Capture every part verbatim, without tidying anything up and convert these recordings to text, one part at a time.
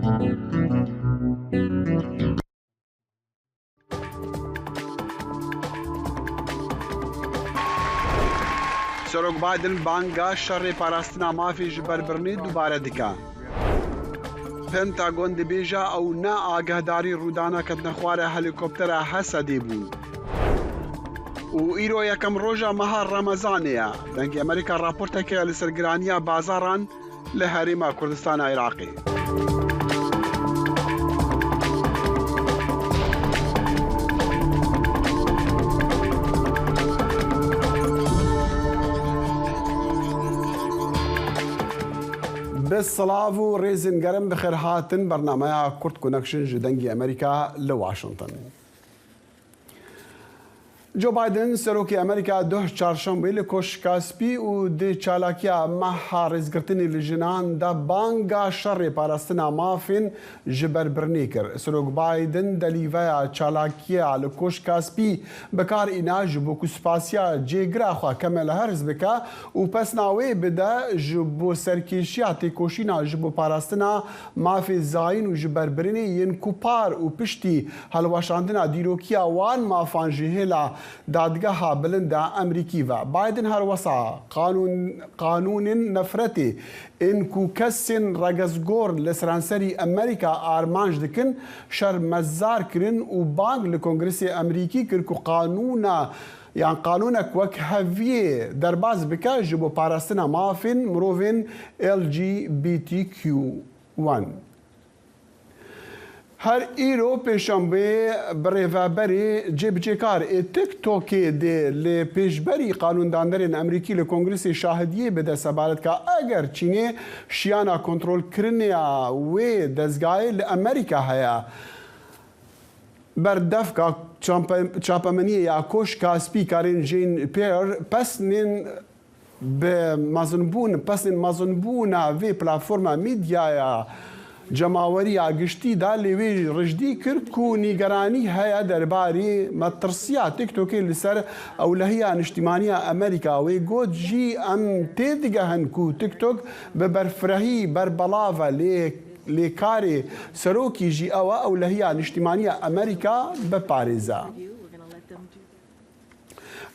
Serok Biden banga şerê parastina mafê ji berbirinê dubare dike. Pentagon dibêje ew ne agahdarî rûdana ketinexwara helîkoptera Hesedê bû. Û îro yekem roja meha Remezanê ye. Dengê Amerîka raporteke li ser giraniya bazaran li Herêma Kurdistana Iraqê. Bi silav û rêzên germ bi xêr hatin bernameya Kurd Connection ji Dengê Amerîka li Washington. Joe Biden, serokê Amerîka, doh çarşembê li Koşka Spî û di çalakiya Meha Rêzgirtinê li Jinan de banga şerê parastina mafên ji berbirinê kir. Serok Biden di lîveya çalakiya li Koşka Spî bi kar îna ji bo ku spasiya cêgira xwe Kamala Harris bike û pesna wê bide ji bo serkêşiya têkoşîna ji bo parastina mafê zayîn û ji berbirinê yên ku par û piştî helweşandina dîrokiya wan mafan ji hêla Dadgeha Bilind a Amerîkî ve. Biden her wesa qanûn, qanûnên nefretê ên ku kesên regezgor li seranserî Amerîka armanc dikin, şermezar kirin û bang li Kongresê Amerîkî kir ku qanûna yan qanûnek wek heviyê derbas bike ji bo parastina mafên mirovên L G B T Q one. Her îro pêşembe birêveberê cêbicêkar ê TikTokê dê li pêşberî qanûndanderên Amerîkî li Kongresê şahidiyê bide sebaret ka eger Çînê şiyana kontrolkirinê ya wê dezgahê li Amerîka heye. Berdevka çampe-, çapemeniyê ya Koşka Spî Karine Jean-Pierre pesnên bi mezinbûn, pesnên mezinbûna vê platforma medyaya cemawerî ya giştî da lê wê rijdî kir ku nîgeranî heye derbarê metirsiya TikTokê li ser ewlehiya niştîmaniya Amerîka. Wê got jî em têdigehin ku TikTok bi berfirehî berbelav e lê lê karê serokî jî ew e ewlehiya niştîmaniya Amerîka biparêze.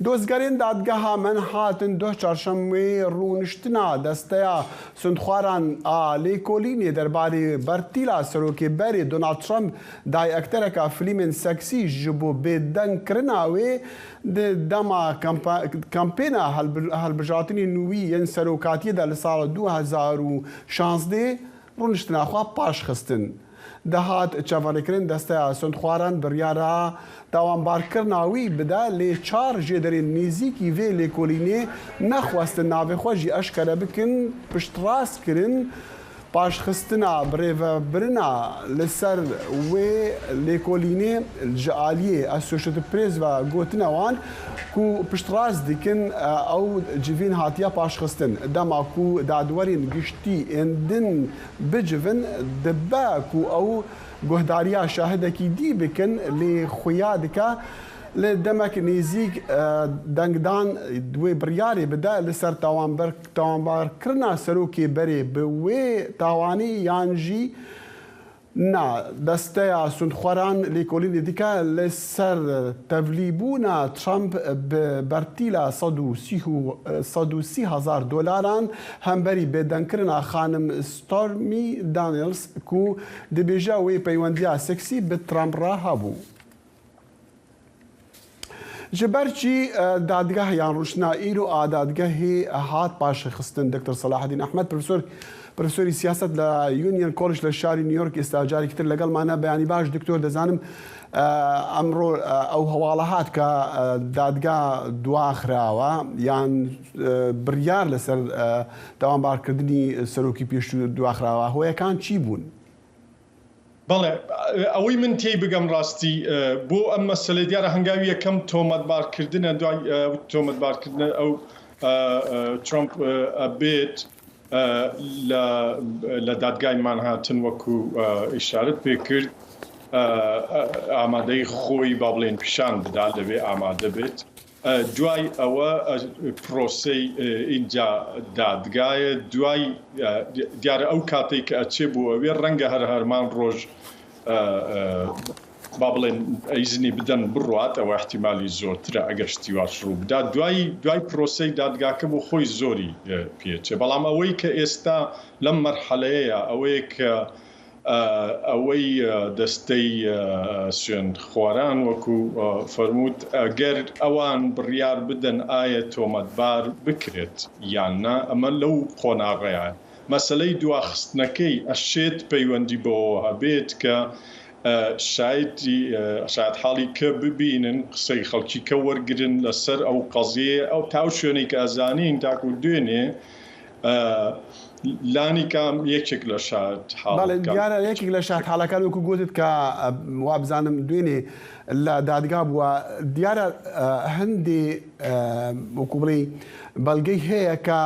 Dozgerên dadgeha Manhattan doh çarşemê rûniştina desteya sundxwaran a lêkolînê derbarê bertîla serokê berê Donald Trump dayê ektereka filmên seksî ji bo bêdengkirina wê di dema kampa-, kampêna helbi-, hilbijartinên nû yên serokatiyê de li sala du hezar û şazdeh rûniştina xwe paş xistin. Dihat çaverêkirin desteya sundxwaran biryara tawanbarkirina wî bide, lê çar jêderên nêzîkî vê lêkolînê nexwestin navê xwe jî eşkere bikin, piştrast kirin. Paşxistina birêvebirina li ser wê lêkolînê ji aliyê Associated Press ve gotine wan ku piştrast dikin, ew civîn hatiye paşxistin. Dema ku dadwerên giştî ên din bicivin, dibe ku ew guhdariya şahidekî dî bikin, lê xuya dike li demek nêzîk, e, dengdan wê biryarê bide li ser tawanber-, tawanbarkirina serokê berê bi wê tawanî yan jî na. Desteya sundxweran lêkolînê dike li ser tevlîbûna Trump bi bertîla sed û sî û, sed û sî hezar dolaran hemberî bêdengkirina xanim Stormy Daniels ku dibêje wê peywendiya seksî bi Trump re hebû. Ji ber çi, e, dadgeh yan rûştina îro a dadgehê hat paşxistin? Doktor Selahedîn Ehmed, profesor, profesorî siyaset li Union College li şarî New York, êsta carekî tir legel me ne. Beyanî baş, doktor, dizanim, e, emro, e, ew hewale hat ka, e, dadgeh duaxirawa yan, e, biryar li ser, e, tawanbarkirdinî serokî pêşû duaxirawa. Hoyekan çi bûn? بەڵێ، ئەوەی من تێی بگەم ڕاستی، ئە، بۆ ئەم مەسەلەی دیارە هەنگاوی یەکەم تۆمەتبارکردنە، دوای، ئە، تۆمەتبارکردنە ئەو، ئە، ئە، ترامپ، ئە، ئەبێت، ئە، لە، لە دادگای مانهاتن وەکو، ئە، ئیشارەت پێ کرد، ئە، ئە، ئامادەی خۆی با بڵێن پیشان بدا، لەوێ ئامادە بێت. دوای ئەوە پرۆسەی ئینجا دادگایە، دوای دیارە ئەو کاتێک کە ئەچێ بۆ ئەوێ ڕەنگە هەر هەرمان ڕۆژ با بڵێن ئیزنی بدەن بڕوات، ئەوە احتیمالی زۆرترە ئەگەر شتی واش ڕوو بدا. دوای دوای پرۆسەی دادگاکە بۆ خۆی زۆری پێچێ، بەڵام ئەوەی کە ئێستا لەم مەرحەلەیە ئەوەیە کە ئەوەی دەستەی سوێن خواران وەکو فەرمووت، ئەگەر ئەوان بڕیار بدەن ئایا تۆمەتبار بکرێت یان نا، ئەمە لەو قۆناغەیە. مەسەلەی دواخستنەکەی ئەشێت پەیوەندی بەوە هەبێت کە شایەتی شایەت حاڵی کە ببینن، قسەی خەڵکی کە وەرگرن لەسەر ئەو قەزیە، ئەو تا و شوێنێک ئەزانین تاکو دوێنێ لانی کام یەکێک لە شایەت حاڵەکان. بەڵێ، دیارە یەکێک لە شایەت حاڵەکان وەکو گوتت کە وابزانم دوێنێ لە دادگا بووە. دیارە هەندێ وەکو بڵێ بەڵگەی هەیە کە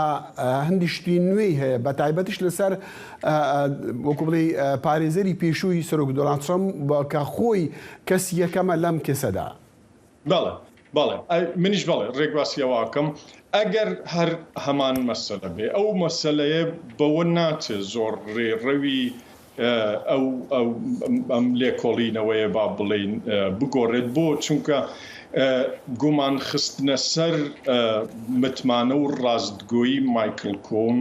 هەندی شتی نوێی هەیە، بە تایبەتیش لەسەر وەکو بڵێ پارێزەری پێشووی سەرۆک دۆناڵد ترەمپ کە خۆی کەسی یەکەمە لەم کێسەدا. بەڵێ، بەڵێ، منیش بەڵێ ڕێگواسی ئەوە ئەکەم. ئەگەر هەر هەمان مەسەلە بێ، ئەو مەسەلەیە بەوە ناچێ زۆر ڕێڕەوی ئەو ئەم لێکۆڵینەوەیە با بڵین بگۆڕێت. بۆ؟ چونکە گومان خستنە سەر متمانە و ڕاستگۆیی مایکل کۆن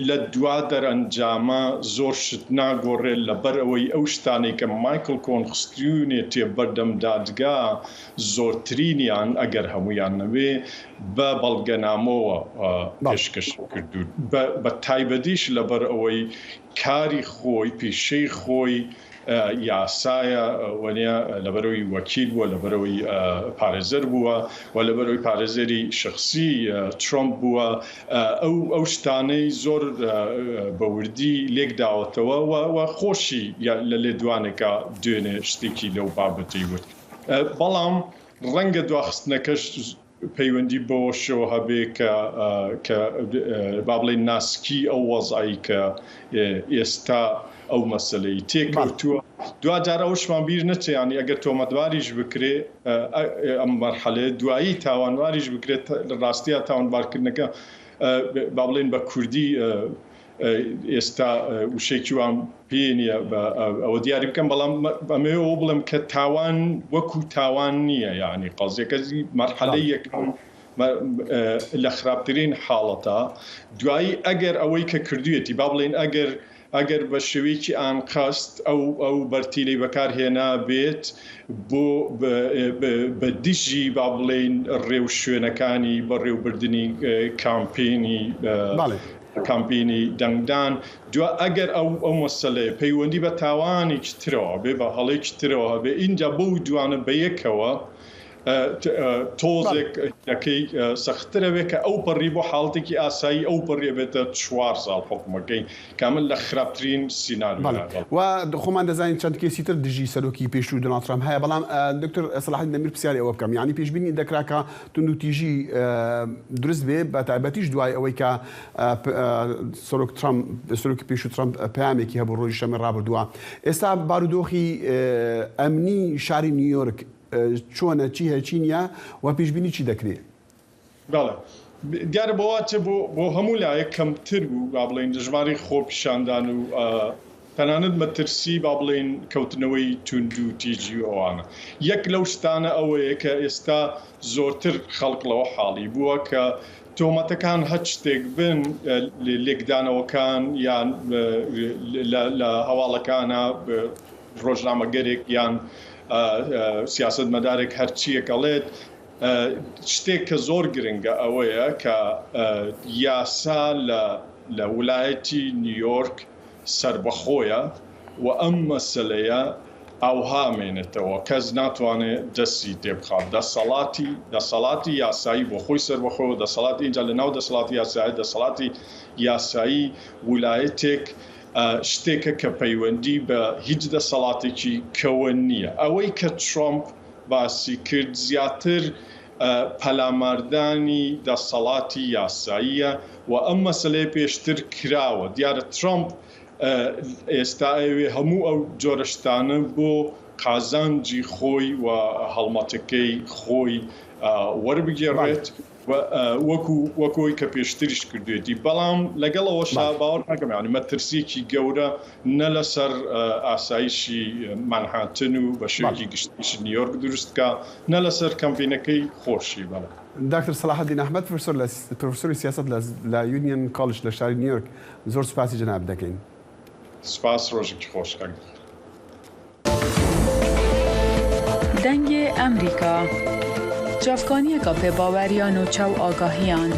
لە دوا دەرەنجامە زۆر شت ناگۆڕێت، لەبەر ئەوەی ئەو شتانەی کە مایکل کۆن خستیونێتێ بەردەم دادگا زۆرترینیان، ئەگەر هەمویان نەبێ، بە بەڵگەنامەوە پێشکەش کردوون. بە تایبەتیش لەبەر ئەوەی کاری خۆی، پیشەی خۆی یاسایە، وەنیە لەبەرەوەی وەکیل بووە، لەبەرەوەی پارێزەر بووە و لەبەرەوەی پارێزەری شخصی ترامپ بووە. ئەو ئەو شتانەی زۆر بەوردی لێک داوەتەوە و خۆشی لە لێدوانێکا دوێنێ شتێکی لەو بابەتی وت. بەڵام ڕەنگە دواخستنەکەش پەیوەندی بەوە شێوە هەبێ کە کە با بڵێن ناسکی ئەو وەزعی کە ئێستا ئەو مەسەلەی تێکەوتووە. دواجار ئەوشمان بیر نەچێ، یانی ئەگەر تۆمەتباریش بکرێ ئەم مەرحەلەیە دوایی تاوانباریش بکرێت، لە ڕاستیە تاوانبارکردنەکە با بڵێن بە کوردی ئێستا وشێکی وان پێ نییە ئەوە دیاری بکەم، بەڵام ئەمەوێ ئەوە بڵێم کە تاوان وەکو تاوان نییە، یعنی قەزیەکە مەرحەلەی یەکەم لە خراپترین حاڵەتە. دوایی ئەگەر ئەوەی کە کردوویەتی با بڵێن ئەگەر ئەگەر بە شێوەیەکی ئانقەست ئەو ئەو بەرتیلەی بەکارهێنا بێت بۆ بە دژی با بڵێن ڕێوشوێنەکانی بەڕێوبردننی کامپینی کامپینی دەنگدان. دو ئەگەر ئەو ئەو مەسەلەیە پەیوەندی بە تاوانێکی ترەوە بێ، بە هەڵێکی ترەوە بێ، اینجا بەو دوانە بەیەکەوە تۆزێک دەکەی سەختترە بێ کە ئەو پەڕی بۆ حاڵتێکی ئاسایی ئەو پەڕێ بێتە چوار ساڵ حکومەکەی کامل لە خراپترین سیناریۆ. و خۆمان دەزانین چەند کێسی تر دژی سەرۆکی پێشوو دۆناڵد ترامپ هەیە، بەڵام دکتۆر سەلاحەدین دەمیر پرسیاری ئەوە بکەم، یعنی پێشبینی دەکرا کە توند و تیژی دروست بێ، بە تایبەتیش دوای ئەوەی کە سەرۆک ترامپ سەرۆکی پێشوو ترامپ پەیامێکی هەبوو ڕۆژی شەممە ڕابردووە. ئێستا بارودۆخی ئەمنی شاری نیویۆرک چۆنە، چی هەیە چی نییە و پێشبینی چی دەکرێ؟ بەڵێ، دیارە بۆ واچە بۆ بۆ هەموو لایە کەمتر بوو با بڵێن دەژماری خۆپیشاندان و تەنانەت مەترسی با بڵێن کەوتنەوەی توند و تیجی و ئەوانە. یەک لەو شتانە ئەوەیە کە ئێستا زۆرتر خەڵک لەوە حاڵی بووە کە تۆمەتەکان هەچ شتێک بن لێکدانەوەکان یان لە هەواڵەکانە ڕۆژنامەگەرێک یان سیاست مەدارێک هەرچیەکەڵێت، شتێک کە زۆر گرنگە ئەوەیە کە یاسا لە ولایەتی نیویۆرک سربەخۆیە و ئەم مەسلەیە ئاوها مێنێتەوە، کەس ناتوانێت دەستی تێبخات. دەسەڵاتی دەسەڵاتی یاسایی بۆ خۆی سربەخۆ، دەسەڵاتی اینجا لە ناو دەسەڵاتی یاسایی، دەسەڵاتی یاسایی ولایەتێک شتێکە کە پەیوەندی بە هیچ دەسەڵاتێکی کەوە نییە. ئەوەی کە ترامپ باسی کرد زیاتر پەلاماردانی دەسەڵاتی یاساییە و ئەم مەسلەیە پێشتر کراوە. دیارە ترامپ ئێستا ئەوێ هەموو ئەو جۆرەشتانە بۆ قازانجی خۆی و هەڵمەتەکەی خۆی، ئە، وەربگێڕێت. و، ئە، وەکو، وەکو ئەوەی کە پێشتریش کردوێتی. بەڵام لەگەڵ ئەوەشا باوەڕ ناکەم، یعنی، مەترسیەکی گەورە نە لەسەر، ئە، ئاسایشی مانهاتن و بە شێوەیەکی گشتیش نیویۆرک دروست بکا، نە لەسەر کەمپینەکەی خۆشی. بەڵام دکتر سەلاحەدین ئەحمەد، پرۆفسۆر لە، پرۆفسۆری سیاسەت لە، لە یونیەن کۆلج لە شاری نیویۆرک، زۆر سوپاسی جەناب دەکەین. سپاس، ڕۆژێکی خۆش کاک. Dengê Emerîka, çavkaniyeka pêbaweriya nûçe û agahiyan.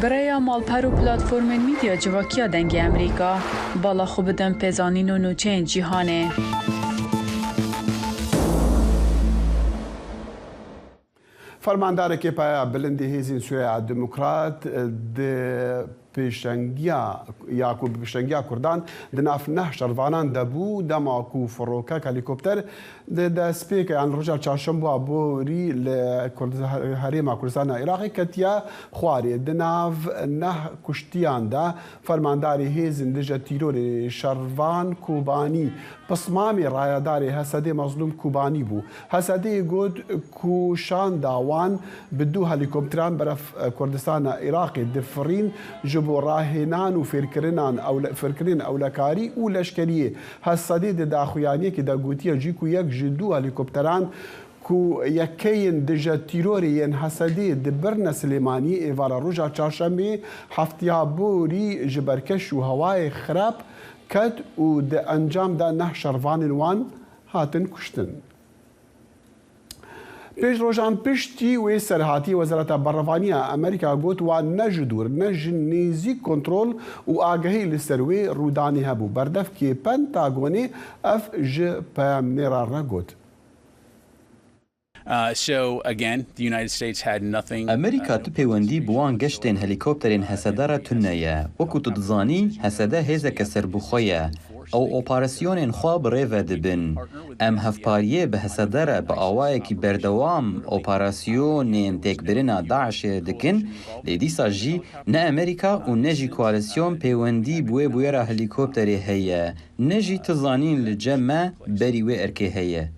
Bi rêya malper û platformên medya civakiya Dengê Emerîka, bala xwe bidin pêzanîn û nûçeyên cîhanê. Fermandarekî Paya Bilind ê Hêzên Sûriya Demokrat di pêşengiya ya ku bi pêşengiya Kurdan di nav neh şervanan de bû, dema ku firokek, helîkopter, di destpêka, yan roja çarşemba borî li Kurd-, herêma Kurdistana Iraqê ketiye xwarê. Di nav neh kuştiyan de fermandarê hêzên dije tîrorê şervan Kobanî, pismamê rayedarê H S D'ê Mezlûm Kobanî bû. H S D'ê got ku şanda wan bi du helîkopteran beref Kurdistana Iraqê difirîn, ji bo rahênan û fêrkirinan ewle-, fêrkirin ewlekarî û leşkeriyê. H S D'ê di daxuyaniyekê de gotiye, jî ku yek ji du helîkopteran ku yekeyên dije tîrorê yên H S D'ê dibirne Silêmaniyê êvara roja çarşemê heftiya borî ji ber keş û hewayê xirab ket û di encam de neh şervanên wan hatin kuştin. Pêş rojan piştî wê serhatî Wezareta Berevaniya Amerîka got, wan ne ji dûr ne ji nêzîk kontrol û agahî li ser wê rûdanê hebû. Berdevkê Pentagonê ev ji peyamnêran re got. Uh, so again, the United States had nothing. ئەمریکا uh, tu peywendî bi wan geştên helîkopterên H S D re tune ye. Wekû tu dizanî, H S D hêzeke serbixwe ye. Ew operasyonên xwe bi rê ve dibin. Em hevpariyê bi H S D re bi awayekî berdewam operasyonên têkbirina DAIŞê dikin, lê dîsa jî ne Amerîka û ne jî koalîsyon peywendî bi wê bûyera helîkopterê heye, ne jî tu zanîn li cem me berî wê erkê heye.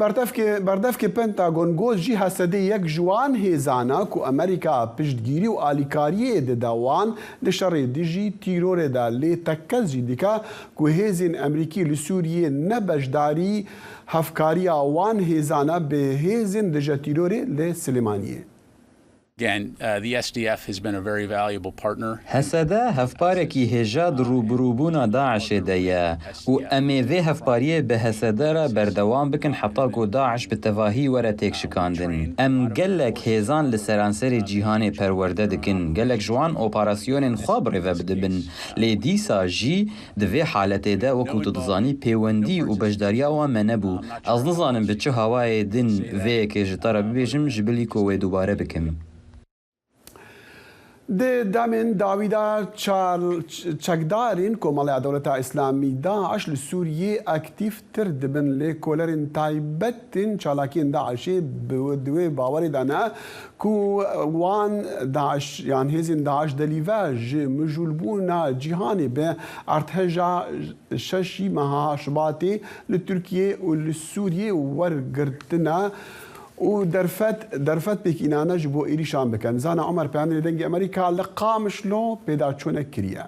Berdevkê, berdevkê Pentagon got, jî H S D yek ji wan hêzan e ku Amerîka piştgirî û alîkariyê dide wan di şerê dijî tîrorê de, lê tekkez jî dike ku hêzên Amerîkî li Sûriyê ne beşdarî hevkariya wan hêzan e bi hêzên dije tîrorê li Silêmaniyê. Again, uh, the S D F has been a very valuable partner. H S D hevparekî hêja di rûbirûbûna DAIŞê de ye û em ê vê hevpariyê bi H S D re berdewam bikin heta ku DAIŞ bi tevahî were têkşikandin. Em gelek hêzan li seranserê cîhanê perwerde dikin. Gelek ji wan operasyonên xwe bi rê ve dibin. Lê dîsa jî di vê haletê de, wekû tu dizanî, pêwendî û beşdariya wan me nebû. Ez nizanim bi çi hawayê din vê yekê ji te re bibêjim, ji bilî ku wê dubare bikim. Di demên dawî de çal-, ç-, çekdarên Komeleya Dewleta Îslamî, DAIŞ, li Sûriyê aktîftir dibin, lê kolerên taybet tên çalakiyên DAIŞê bi, di wê bawerê de ne ku wan DAIŞ yan hêzên DAIŞ delîve ji mijûlbûna cîhanê bi erdheja şeşî meha Şibatê li Tirkiyê û li Sûriyê wergirtine û derfet, derfet pêk înane ji bo êrîşan bikin. Zana Omer, peyamnêrê Dengê Amerîka li Qamişlo pêdaçûnek kiriye.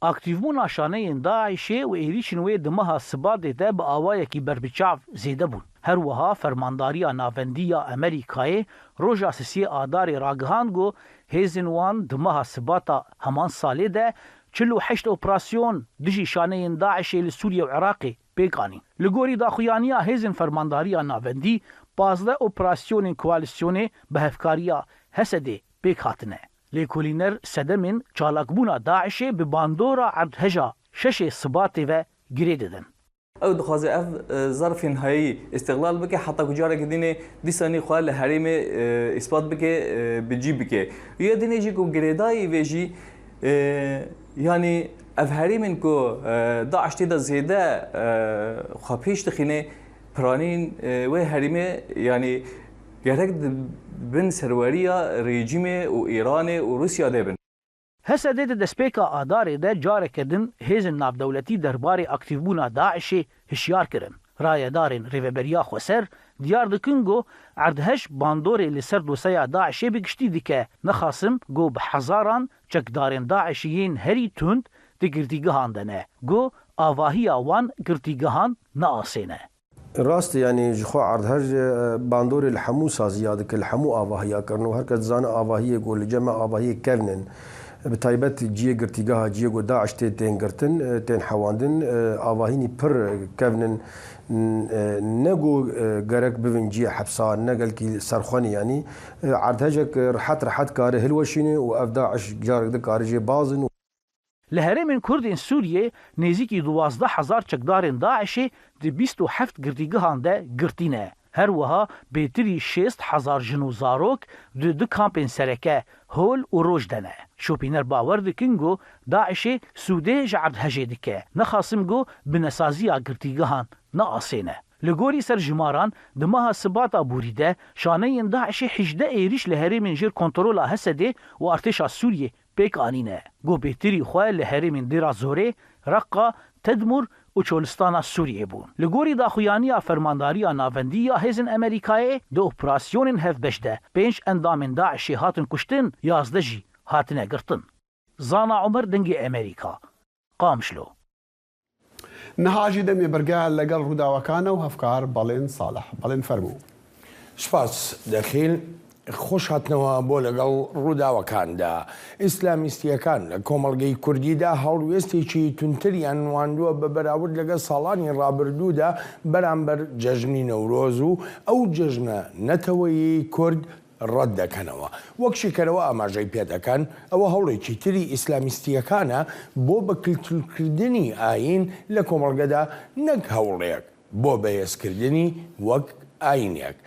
Aktîvbûna şaneyên DAIŞê û êrîşên wê di meha Sibatê de bi awayekî berbiçav zêde bûn. Her wiha Fermandariya Navendî ya Amerîkayê roja sisiyê Adarê ragihand ku hêzên wan di meha Sibata heman salê de çil û heşt operasyon dijî şaneyên DAIŞê li Sûriye û Iraqê pêk anîn. Li gorî daxuyaniya hêzên Fermandariya Navendî, pazdeh operasyonên koalîsyonê bi hevkariya H S D'ê pêk hatine. Lêkolîner sedemên çalakbûna DAIŞê bi bandora erdheja şeşê Sibatê ve girê didin. Ew dixwaze ev, e, zerfên hayî îstixlal bike, heta ku careke dînê dîsanî xwe li herêmê, e, îspat bike, e, bi cî bike. Ya dînê jî ku girêdayî vê jî, e, yanî Ev herêmên ku, e, DAIŞ tê de zêde, e, xwe pêş dixîne, piranîn, e, wê herêmê, yanî gerek di bin serweriya rejîmê û Îranê û Rûsya de bin. H S D di destpêka Adarê de careke din hêzên navdewletî derbarê aktîvbûna DAIŞê hişyar kirin. Rayedarên Rêveberiya Xweser diyar dikin ku Erdhej bandorê li ser dosyeya DAIŞê bi giştî dike, nexasim ku bi hezaran çekdarên DAIŞê yên herî tund di girtîgehan de ne, ku avahiya wan girtîgehan naasêne. Rast e, yanî ji xwe Erdhej, e, bandorê li hemû saziya dike, li hemû avahiya kirin û her kes dizane avahiyê ku li cem me avahiyê kevn in. Bi taybet cihê girtîgeha, cihê ku DAIŞ tê tên girtin, e, tên hewandin, e, avahînî pir kevn in, n-, e, ne ku, e, gerek bivin cihê hepsa, ne gelkî serxwenî, yanî, e, Erdhejek rehet rehet kare hilweşîne û ev DAIŞ carek dikare jê bazin. Li herêmên Kurd ên Sûriyê nêzîkî duwazdeh hezar çekdarên DAIŞê di bîst û heft girtîgehan de girtî ne. Her wiha bêtirî şêst hezar jin û zarok di du kampên sereke Hol û Roj de ne. Şopîner bawer dikin ku DAIŞê sûdê ji Erdhejê dike, nexasim ku binesaziya girtîgehan neasêne. Li gorî serjimaran, di meha Sibata borî de şaneyên DAIŞê hejdeh êrîş li herêmên jêr kontrola H S D û artêşa Sûriyê pêk anîne, ku bêtirî xwe li herêmên Dêra Zorê, Reqqa, Tedmûr û Çolistana Sûriyê bûn. Li gorî daxuyaniya Fermandariya Navendî ya Hêzên Amerîkayê, di operasyonên hevbeş de pênc endamên DAIŞê hatin kuştin, yazdeh jî hatine girtin. Zana Omer, Dengê Amerîka, Qamişlo. Niha jî demê birge legal Rûdawekan e û hevkar Balên Salih. Balên, fermû. Spas دەخیل. خۆش هاتنەوە بۆ لەگەڵ ڕووداوەکاندا. ئیسلامیستیەکان لە کۆمەڵگەی کوردیدا هەڵوێستێکی تونتریان نواندووە بە بەراورد لەگەڵ ساڵانی ڕابردوودا بەرامبەر جەژنی نەورۆز و ئەو جەژنە نەتەوەیەی کورد ڕەت دەکەنەوە. وەک شیکەرەوە ئاماژەی پێدەکەن، ئەوە هەوڵێکی تری ئیسلامیستیەکانە بۆ بەکلتورکردنی ئایین لە کۆمەڵگەدا، نەک هەوڵێک بۆ بەهێزکردنی وەک ئایینێک.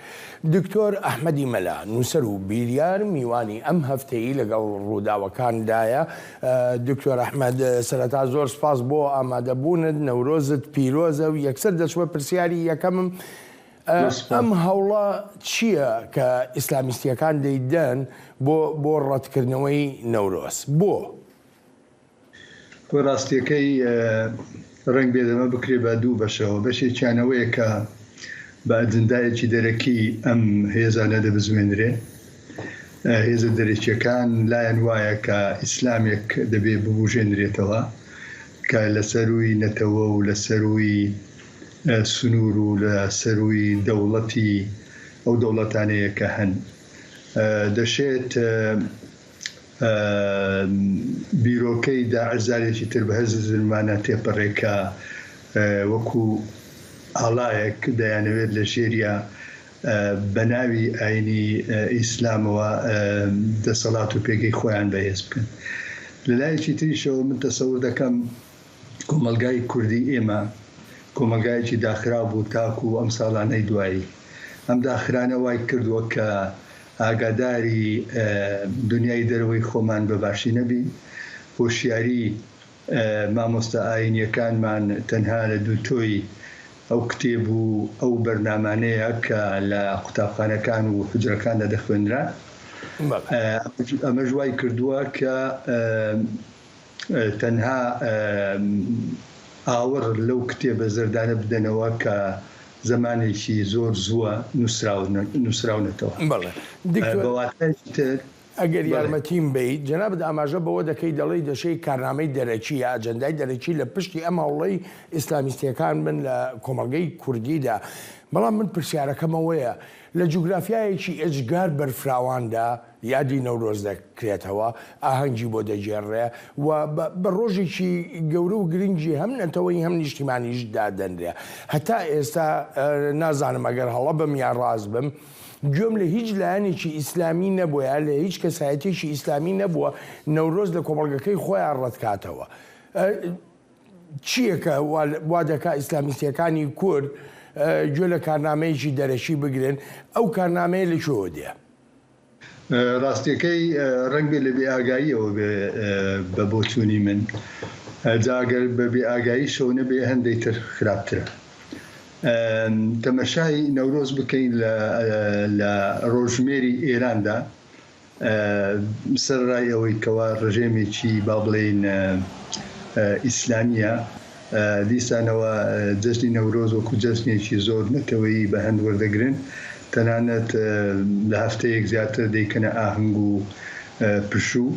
دکتۆر ئەحمەدی مەلا، نووسەر و بیریار، میوانی ئەم هەفتەی لەگەڵ ڕووداوەکاندایە. ئە، دکتۆر ئەحمەد، سەرەتا زۆر سپاس بۆ ئامادەبوونت، نەورۆزت پیرۆزە و یەکسەر دەچمە پرسیاری یەکەمم. ئە، ئەم هەوڵە چییە کە ئیسلامیستیەکان دەیدەن بۆ، بۆ ڕەتکردنەوەی نەورۆز؟ بۆ؟ بۆ ڕاستیەکەی، ئە، ڕەنگ بێ دەمە بکرێ بە دوو بەشەوە. بەشێکیان ئەوەیە کە بە ئەجندایەکی دەرەکی ئەم هێزانە دەبزوێنرێ. ئە، هێزە دەرەکیەکان لایەن وایە کە ئیسلامێک دەبێ ببوژێنرێتەوە کە لە سەروی نەتەوە و لە سەروی، ئە، سنوور و لە سەروی دەوڵەتی ئەو دەوڵەتانەیە کە هەن. ئە، دەشێت، ئە، ئە، بیرۆکەی داعش جارێکی تر بە هەر زمانە تێپەڕێ کە، ئە، وەکو ئاڵایەک دەیانەوێت لە ژێریا، ئە، بە ناوی ئاینی، ئە، ئیسلامەوە، ئە، دەسەڵات و پێگەی خۆیان بەهێز بکەن. لە لایەکی تریشەوە من تەسەور دەکەم کۆمەلگای کوردی ئێمە کۆمەلگایەکی داخراو بوو تاکو ئەم ساڵانەی دوایی. ئەم داخرانە وای کردووە کە ئاگاداری، ئە، دنیای دەرەوەی خۆمان بە باشی نەبین. هۆشیاری، ئە، مامۆستا ئاینیەکانمان تەنها لە دوو تۆی ئەو کتێب و ئەو بەرنامانەیە کە لە قوتابخانەکان و حجرەکاندا دەخوێنرا. بەڵێ. ئە، ئەمەش وای کردووە کە، ئە، ئە، تەنها، ئە، ئاوڕ لەو کتێبە زەردانە بدەنەوە کە زەمانێکی زۆر زووە نووسراونە-، نووسراونەتەوە. بەڵێ. ئە، دکتۆر، بە واتایەکی تر، ئەگەر بەڵێ. یارمەتیم بیت، جەنابت ئاماژە بەوە دەکەی، دەڵێی دەشەی کارنامەی دەرەکی یا ئەجەندای دەرەکی لە پشتی ئەم هەوڵەی ئیسلامیستیەکان بن لە کۆمەڵگەی کوردیدا. بەڵام من پرسیارەکەم ئەوەیە، لە جوگرافیایەکی ئێجگار بەرفراواندا یادی نەورۆز دەکرێتەوە، ئاهەنگی بۆ دەگێڕرێ و بە، بە ڕۆژێکی گەورە و گرنگی هەم نەتەوەی هەم نیشتیمانیش دادەنرێ. هەتا ئێستا، ئە، نازانم ئەگەر هەڵە بم یا ڕاست بم، گوێم لە هیچ لایەنێکی ئیسلامی نەبووە یا لە هیچ کەسایەتێکی ئیسلامی نەبووە نەورۆز لە کۆمەڵگەکەی خۆیان ڕەتکاتەوە. ئە، چییە کە وا، وا دەکا ئیسلامیستیەکانی کورد، ئە، گوێ لە کارنامەیەکی دەرەکی بگرن؟ ئەو کارنامەیە لە کوێوە دێ؟ ئە، ڕاستیەکەی، ئە، ڕەنگ بێ لە بێ ئاگاییەوە بێ، ئە، بە بۆچوونی من. جا ئەگەر بە بێئاگایی شەو نەبێ، هەندێک تر خراپترە. ئەم، تەمەشای نەورۆز بکەین لە، لە ڕۆژمێری ئێراندا، ئە، سەرڕای ئەوەی کەوا ڕژێمێکی، با بڵێین، ئە، ئە، ئیسلامیە، ئە، دیسانەوە، ئە، جەژنی نەورۆز وەکو جەژنێکی زۆر نەتەوەیی بە هەند وەردەگرن، تەنانەت، ئە، لە هەفتەیەک زیاتر دەیکەنە ئاهەنگ و، ئە، پشوو،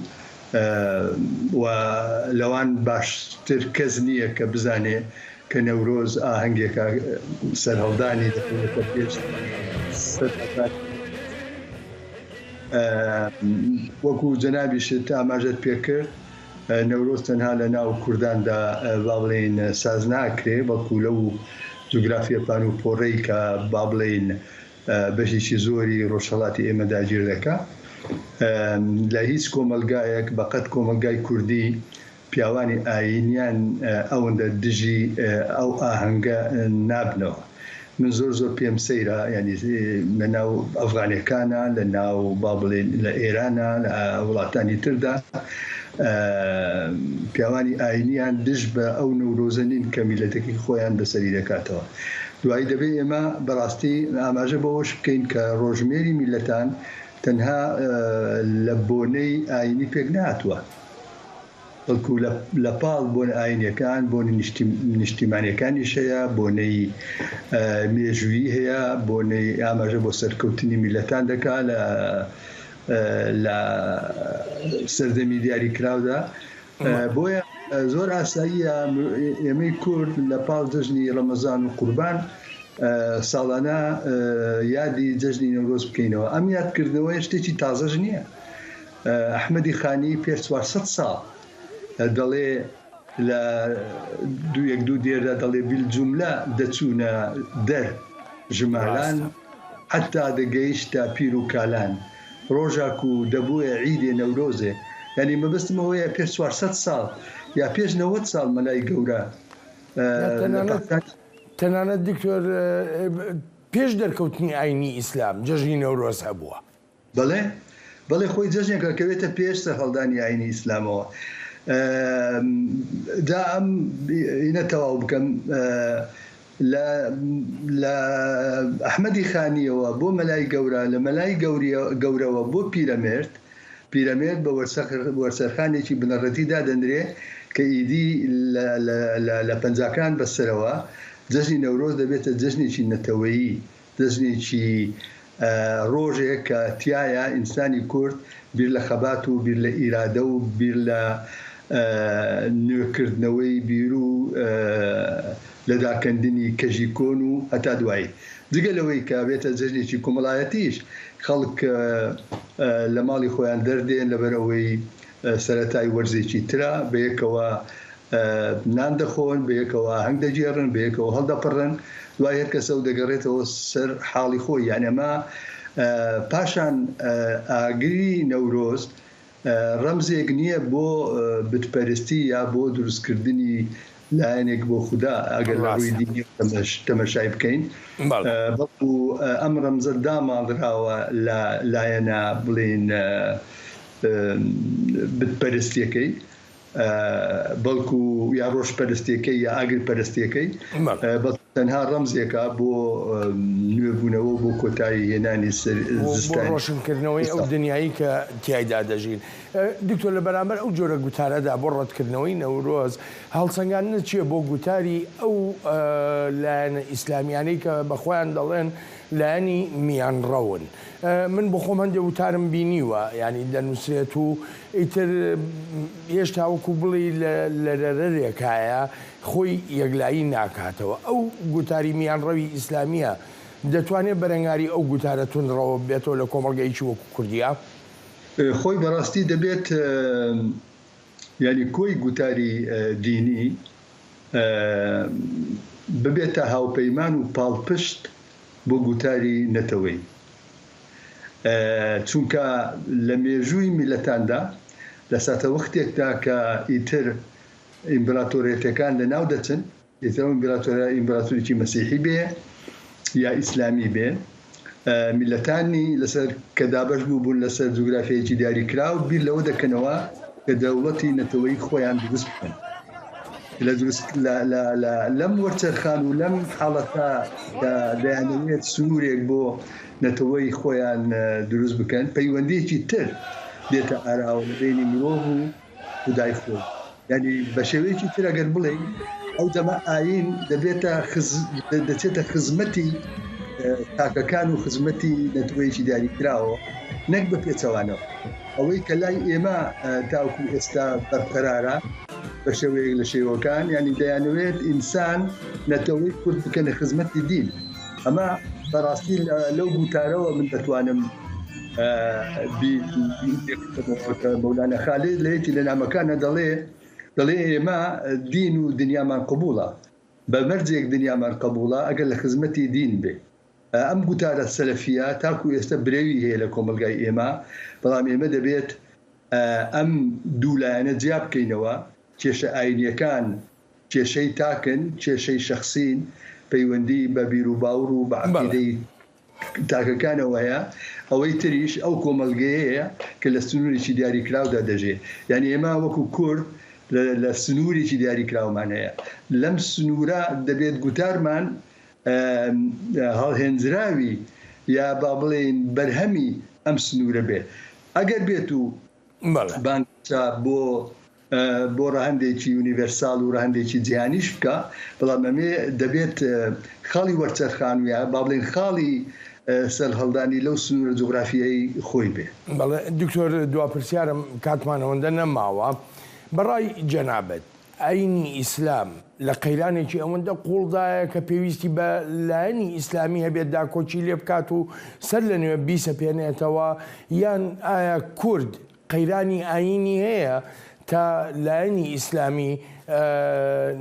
ئە، و لەوان باشتر کەس نییە کە بزانێ کە نەورۆز ئاهەنگێکە سەرهەڵدانی دەکەوێتە پێش سەد هەزار. ئە، وەکو جەنابیشت ئاماژەت پێکرد، ئە، نەورۆز تەنها لە ناو کورداندا، ئە، با بڵێن ساز ناکرێ، بەڵکو لەو جوگرافیە پان و پۆڕەی کە با بڵێن، ئە، بەشێکی زۆری ڕۆژهەڵاتی ئێمە داگیر دەکا. ئە، لە هیچ کۆمەلگایەک، بەقەد کۆمەلگای کوردی، پیاوانی ئاینیان، ئە، ئەوەندە دژی، ئە، ئەو ئاهەنگە، ئە، نابنەوە. من زۆر زۆر پێم سەیرە، یعنی، ئە، لە ناو ئەفغانەکانە، لە ناو، با بڵێن، لە ئێرانە، لە وڵاتانی تردا، ئە، پیاوانی ئاینیان دژ بە ئەو نەورۆزە نین کە میلەتەکەی خۆیان بەسەری دەکاتەوە. دوایی دەبێ ئێمە بەڕاستی ئاماژە بەوەش بکەین کە ڕۆژمێری میلەتان تەنها، ئە، لە بۆنەی ئاینی پێک نهاتووە، بەڵکو لە، لە پاڵ بۆنە ئاینیەکان، بۆنە نیشتیم-، نیشتیمانیەکانیش هەیە، بۆنەی، ئە، مێژوویی هەیە، بۆنەی ئاماژە بۆ سەرکەوتنی میلەتان دەکا لە، ئە، لە سەردەمی دیاری کراودا. ئە، بۆیە، ئە، زۆر ئاساییە م-، ئێمەی کورد لە پاڵ جەژنی ڕەمەزان و قوربان، ئە، ساڵانە، ئە، یادی جەژنی نەورۆز بکەینەوە. ئەم یادکردنەوەیە شتێکی تازەش نییە. ئە، ئەحمەدی خانی پێش چوار سەد ساڵ، ئە، دەڵێ لە دوو یەک دوو دێردا دەڵێ، «بیل جوملە دەچوونە دەر ژماران، ڕاستە. حتا دەگەیشتە پیر و کالان. ڕۆژاک و دەبووە عیدێ نەورۆزێ.» یعنی مەبەستم ئەوەیە پێش چوار سەد ساڵ یا پێش نەوەد ساڵ مەلای گەورە، ئە، لە تەنانەت، بەغداد تەنانەت دکتۆر، ئە، پێش دەرکەوتنی ئاینی ئیسلام جەژنی نەورۆز هەبووە. بەڵێ، بەڵێ، خۆی جەژنێکە کەوێتە پێش سەرهەڵدانی ئاینی ئیسلامەوە. ئە، جا ئەم ئینە تەواو بکەم. ئە، لە، لە ئەحمەدی خانیەوە بۆ مەلای گەورە، لە مەلای گەوریە-، گەورەوە بۆ پیرەمێرد، پیرەمێرد بە وەرسەخ-، وەرسەرخانێکی بنەڕەتی دادەنرێ کە ئیدی لە، لە، لە، لە پەنجاکان بەسەرەوە جەژنی نەورۆز دەبێتە جەژنێکی نەتەوەیی، جەژنێکی، ئە، ڕۆژێک کە تیایە ئینسانی کورد بیر لە خەبات و بیر لە ئیرادە و بیر لە، ئە، نوێکردنەوەی بیر و، ئە، لە داکەندنی کەژی کۆن و هەتا دوایی. جگە لەوەی کە بێتە جەژنێکی کۆمەڵایەتیش، خەڵک، ئە، ئە، لە ماڵی خۆیان دەردێن، لەبەر ئەوەی، ئە، سەرەتای وەرزێکی ترە، بەیەکەوە، ئە، نان دەخۆن، بەیەکەوە ئاهەنگ دەگێڕن، بەیەکەوە هەڵدەپەڕن، دوای هەر کەسە و دەگەڕێتەوە سەر حاڵی خۆی. یعنی ئەمە، ئە، پاشان، ئە، ئاگری نەورۆز، ئە، ڕەمزێک نییە بۆ، ئە، بتپەرستی یا بۆ دروستکردنی لایەنێک بۆ خودا، ئەگەر لە ڕووی ڕاستە. دینی تەمەش-، تەمەشای بکەین. بەڵێ. ئە، بەڵکو، ئە، ئەم ڕەمزە داماڵراوە لە لایەنە، بڵێن، ئە، ئە، بتپەرستیەکەی، ئە، بەڵکو یا ڕۆژپەرستیەکەی یا ئاگرپەرستیەکەی، بەڵێ. ئە، بەڵکو تەنها ڕەمزێکە بۆ، ئە، نوێبوونەوە و بۆ کۆتایی هێنانی سەر بۆ، بۆ زستانی ڕۆشنکردنەوەی ئەو ئێستا. دنیایی کە تیایدا دەژین. ئە، دکتۆر، لە بەرامبەر ئەو جۆرە گوتارەدا بۆ ڕەتکردنەوەی نەورۆز، هەڵسەنگاندنە چییە بۆ گوتاری ئەو، ئە، لایەنە ئیسلامیانەی کە بە خۆیان دەڵێن لایەنی میانڕەون؟ ئە، من بۆ خۆم هەندێک وتارم بینیوە، یعنی دەنووسرێت و ئیتر، ئێشتا وەکو بڵێ لە، لە رەرەرێکایە خۆی یەکلایی ناکاتەوە. ئەو گوتاری میانڕەوی ئیسلامیە دەتوانێت بەرەنگاری ئەو گوتارە توندڕەوە بێتەوە لە کۆمەڵگەیەکی وەکو کوردیا؟ ئە، خۆی بەڕاستی دەبێت، ئە، یعنی کۆی گوتاری، ئە، دینی، ئە، ببێتە هاوپەیمان و پاڵپشت بۆ گوتاری نەتەوەی. ئە، چونکە لە مێژووی میلەتاندا، لە ساتە وەختێکدا کە ئیتر ئیمپراتۆریەتەکان لە ناو دەچن، ئیتر ئەو ئیمپراتۆرە ئیمپراتۆریکی مەسیحی بێ یا ئیسلامی بێ، ئە، میلەتانی لەسەر کە دابەش بوو بوون لەسەر جوگرافیایەکی دیاری کراو، بیر لەوە دەکەنەوە کە دەوڵەتی نەتەوەی خۆیان دروست بکەن. لە دروست لە لە لە لەم وەرچەرخان و لەم حاڵەتە کە دەیانەوێت سنوورێک بۆ نەتەوەی خۆیان دروست بکەن، پەیوەندیەکی تر دێتە ئاراوە لە بینی مرۆڤ و خودای خۆی. یعنی بە شێوەیەکی تر ئەگەر بڵێین، ئەو دەمە ئاین دەبێتە خز دەچێتە خزمەتی تاکەکان و خزمەتی نەتەوەیەکی دیاریکراوە، نەک بە پێچەوانەوە. ئەوەی کە لای ئێمە تاوکو ئێستا بەرقەرارە بە شێوەیەک لە شێوەکان، یعنی دەیانەوێت ئینسان، نەتەوەی کورد بکەنە خزمەتی دین. ئەمە بەڕاستی لەو گوتارەوە من دەتوانم مەولانە خالد لە یەکی لە نامەکانە دەڵێ، دەڵێ ئێمە دین و دنیامان قبوڵە، بە مەرجێک دنیامان قبوڵە ئەگەر لە خزمەتی دین بێ. ئەم گوتارە سەلەفیە تاکو ئێستا برەوی هەیە لە کۆمەلگای ئێمە، بەڵام ئێمە دەبێت ئەم دوو لایەنە جیا بکەینەوە. کێشە ئاینیەکان کێشەی تاکن، کێشەی شەخسین، پەیوەندی بە بیر و باوڕ و بە عەقیدەی تاکەکانەوە هەیە. ئەوەی تریش ئەو کۆمەلگەیەیە کە لە سنوورێکی دیاریکراودا دەژێ. یعنی ئێمە وەکو کورد لە سنوورێکی دیاریکراومان هەیە. لەم سنوورە دەبێت گوتارمان هەڵهێنجراوی یا با بڵێین بەرهەمی ئەم سنوورە بێ. ئەگەر بێت و بانگچە بۆ بۆ ڕەهەندێکی یونیڤەرساڵ و ڕەهەندێکی جیهانیش بکە، بەڵام ئەمێ دەبێت خاڵی وەرچەرخانویە با بڵێن خاڵی سەرهەڵدانی لەو سنوورە جوگرافیایی خۆی بێ. بەڵێ دکتۆر، دوا پرسیارم، کاتمان ئەوەندە نەماوە. بەڕای جەنابەت ئاینی ئیسلام لە قەیرانێکی ئەوەندە قوڵدایە کە پێویستی بە لایەنی ئیسلامی هەبێت داکۆکی لێ بکات و سەر لە نوێ بیسەپێنێتەوە، یان ئایا کورد قەیرانی ئاینی هەیە تا لایەنی ئیسلامی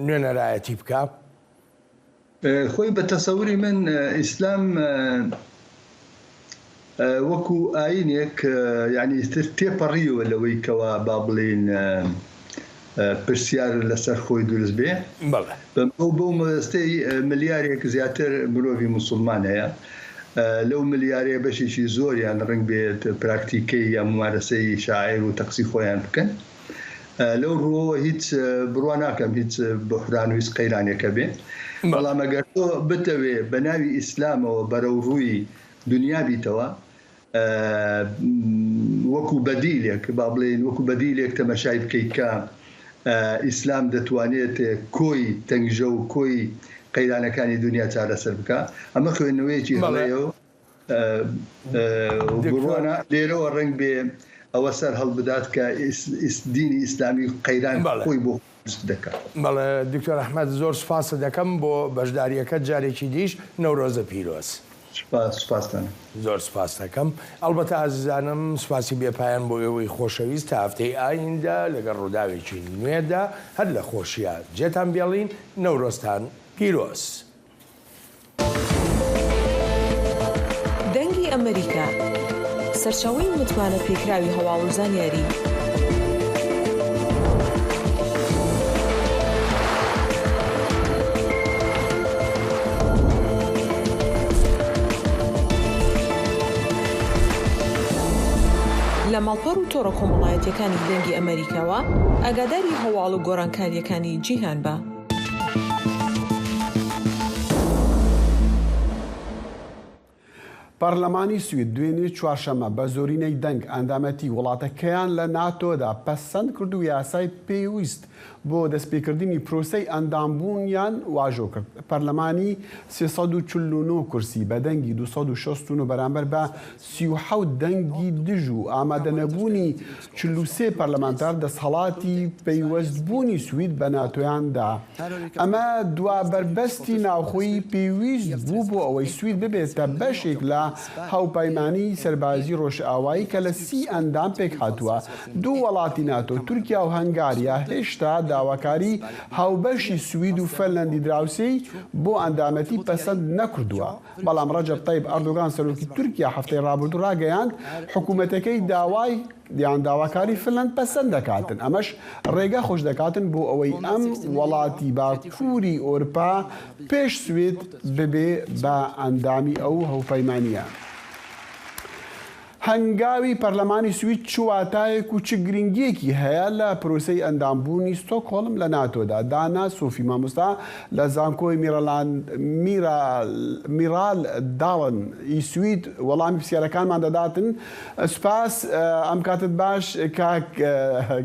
نوێنەرایەتی بکە؟ خۆی بە تەسەوری من ئیسلام وەکو ئاینێک یعنی تر تێپەڕیوە لەوەی کەوا با بڵین پرسیار لەسەر خۆی دروست بێ. بەڵێ. بەو بەو مەبەستەی ملیارێک زیاتر مرۆڤی موسڵمان هەیە. لەو ملیارەیە بەشێکی زۆریان ڕنگ بێت پراکتیکەی یا ممارەسەی شاعیر و تەقسی خۆیان بکەن. لەو ڕووەوە هیچ بڕوا ناکەم هیچ بحران و هیچ قەیرانێکە بێ. بەڵام ئەگەر تۆ بتەوێ بە ناوی ئیسلامەوە بەرەو ڕووی دنیا بیتەوە، وەکو بەدیلێک با بڵێن وەکو بەدیلێک تەمەشای بکەیت کە ئیسلام دەتوانێت کۆی تەنگژە و کۆی قەیرانەکانی دنیا چارەسەر بکە. ئەمە خوێندنەوەیەکی هەڵەیە و بڕوانە لێرەوە ڕنگ بێ ئەوە سەر هەڵبدات کە دینی ئیسلامی قەیران خۆی بۆ دروست دەکات. بەڵێ دکتۆر ئەحمەد، زۆر سپاست دەکەم بۆ بەشداریەکەت جارێکی دیش. نەورۆزە پیرۆز. سپاس، سپاستان. زۆر سپاس دەکەم. ئەلبەتە ئازیزانم، سپاسی بێپایان بۆ ئێوەی خۆشەویست. تا هەفتەی ئایندا لەگەڵ ڕووداوێکی نوێدا هەر لە خۆشیە جێتان بێڵین. نەورۆزتان پیرۆز. دەنگی ئەمریکا، سەرچاوەی متمانە پێکراوی هەواڵ و زانیاری. لە ماڵپەڕ و تۆڕە کۆمەڵایەتیەکانی دەنگی ئەمریکاوە ئاگاداری هەواڵ و گۆڕانکاریەکانی جیهان بە. پەرلەمانی سوید دوێنێ چوارشەممە بە زۆرینەی دەنگ ئەندامەتی وڵاتەکەیان لە ناتۆدا پەسەند کرد و یاسای پێویست بۆ دەستپێکردنی پرۆسەی ئەندامبوونیان واژۆ کرد. پەرلەمانی سێ سەد و چل و نۆ کورسی بە دەنگی دوو سەد و شەست و نۆ بەرامبەر بە سی و حەوت دەنگی دژ و ئامادەنەبوونی چل و سێ پەرلەمانتار دەستهەڵاتی پەیوەستبوونی سوید بە ناتۆیان دا. ئەمە دوا بەربەستی ناوخۆی پێویست بوو بۆ ئەوەی سوید ببێتە بەشێک لە هاوپەیمانی سەربازی ڕۆژئاوایی کە لە سی ئەندام پێک هاتووە. دوو وڵاتی ناتۆ، تورکیا و هەنگاریا، هێشتا داواکاری هاوبەشی سوید و فەنلەندی دراوسێی بۆ ئەندامەتی پەسەند نەکردووە. بەڵام ڕەجەب تەیب ئەردۆگان، سەرۆکی تورکیا، هەفتەی ڕابردوو ڕاگەیاند حکوومەتەکەی داوای یان داواکاری فنلەند پەسەند دەکاتن. ئەمەش ڕێگە خۆش دەکاتن بۆ ئەوەی ئەم وڵاتی باکووری ئۆرپا پێش سوێد ببێ بە ئەندامی ئەو هەوپەیمانیە. هەنگاوی پەرلەمانی سوید چ واتایەک و چ گرنگیەکی هەیە لە پرۆسەی ئەندامبوونی ستۆکهۆڵم لە ناتۆدا؟ دانا سۆفی، مامۆستا لە زانکۆی میرەلان، میرال، میرال داڵن ئی سوید وەڵامی پرسیارەکانمان دەداتن. سپاس، ئە، ئەم کاتت باش، کاک، ئە،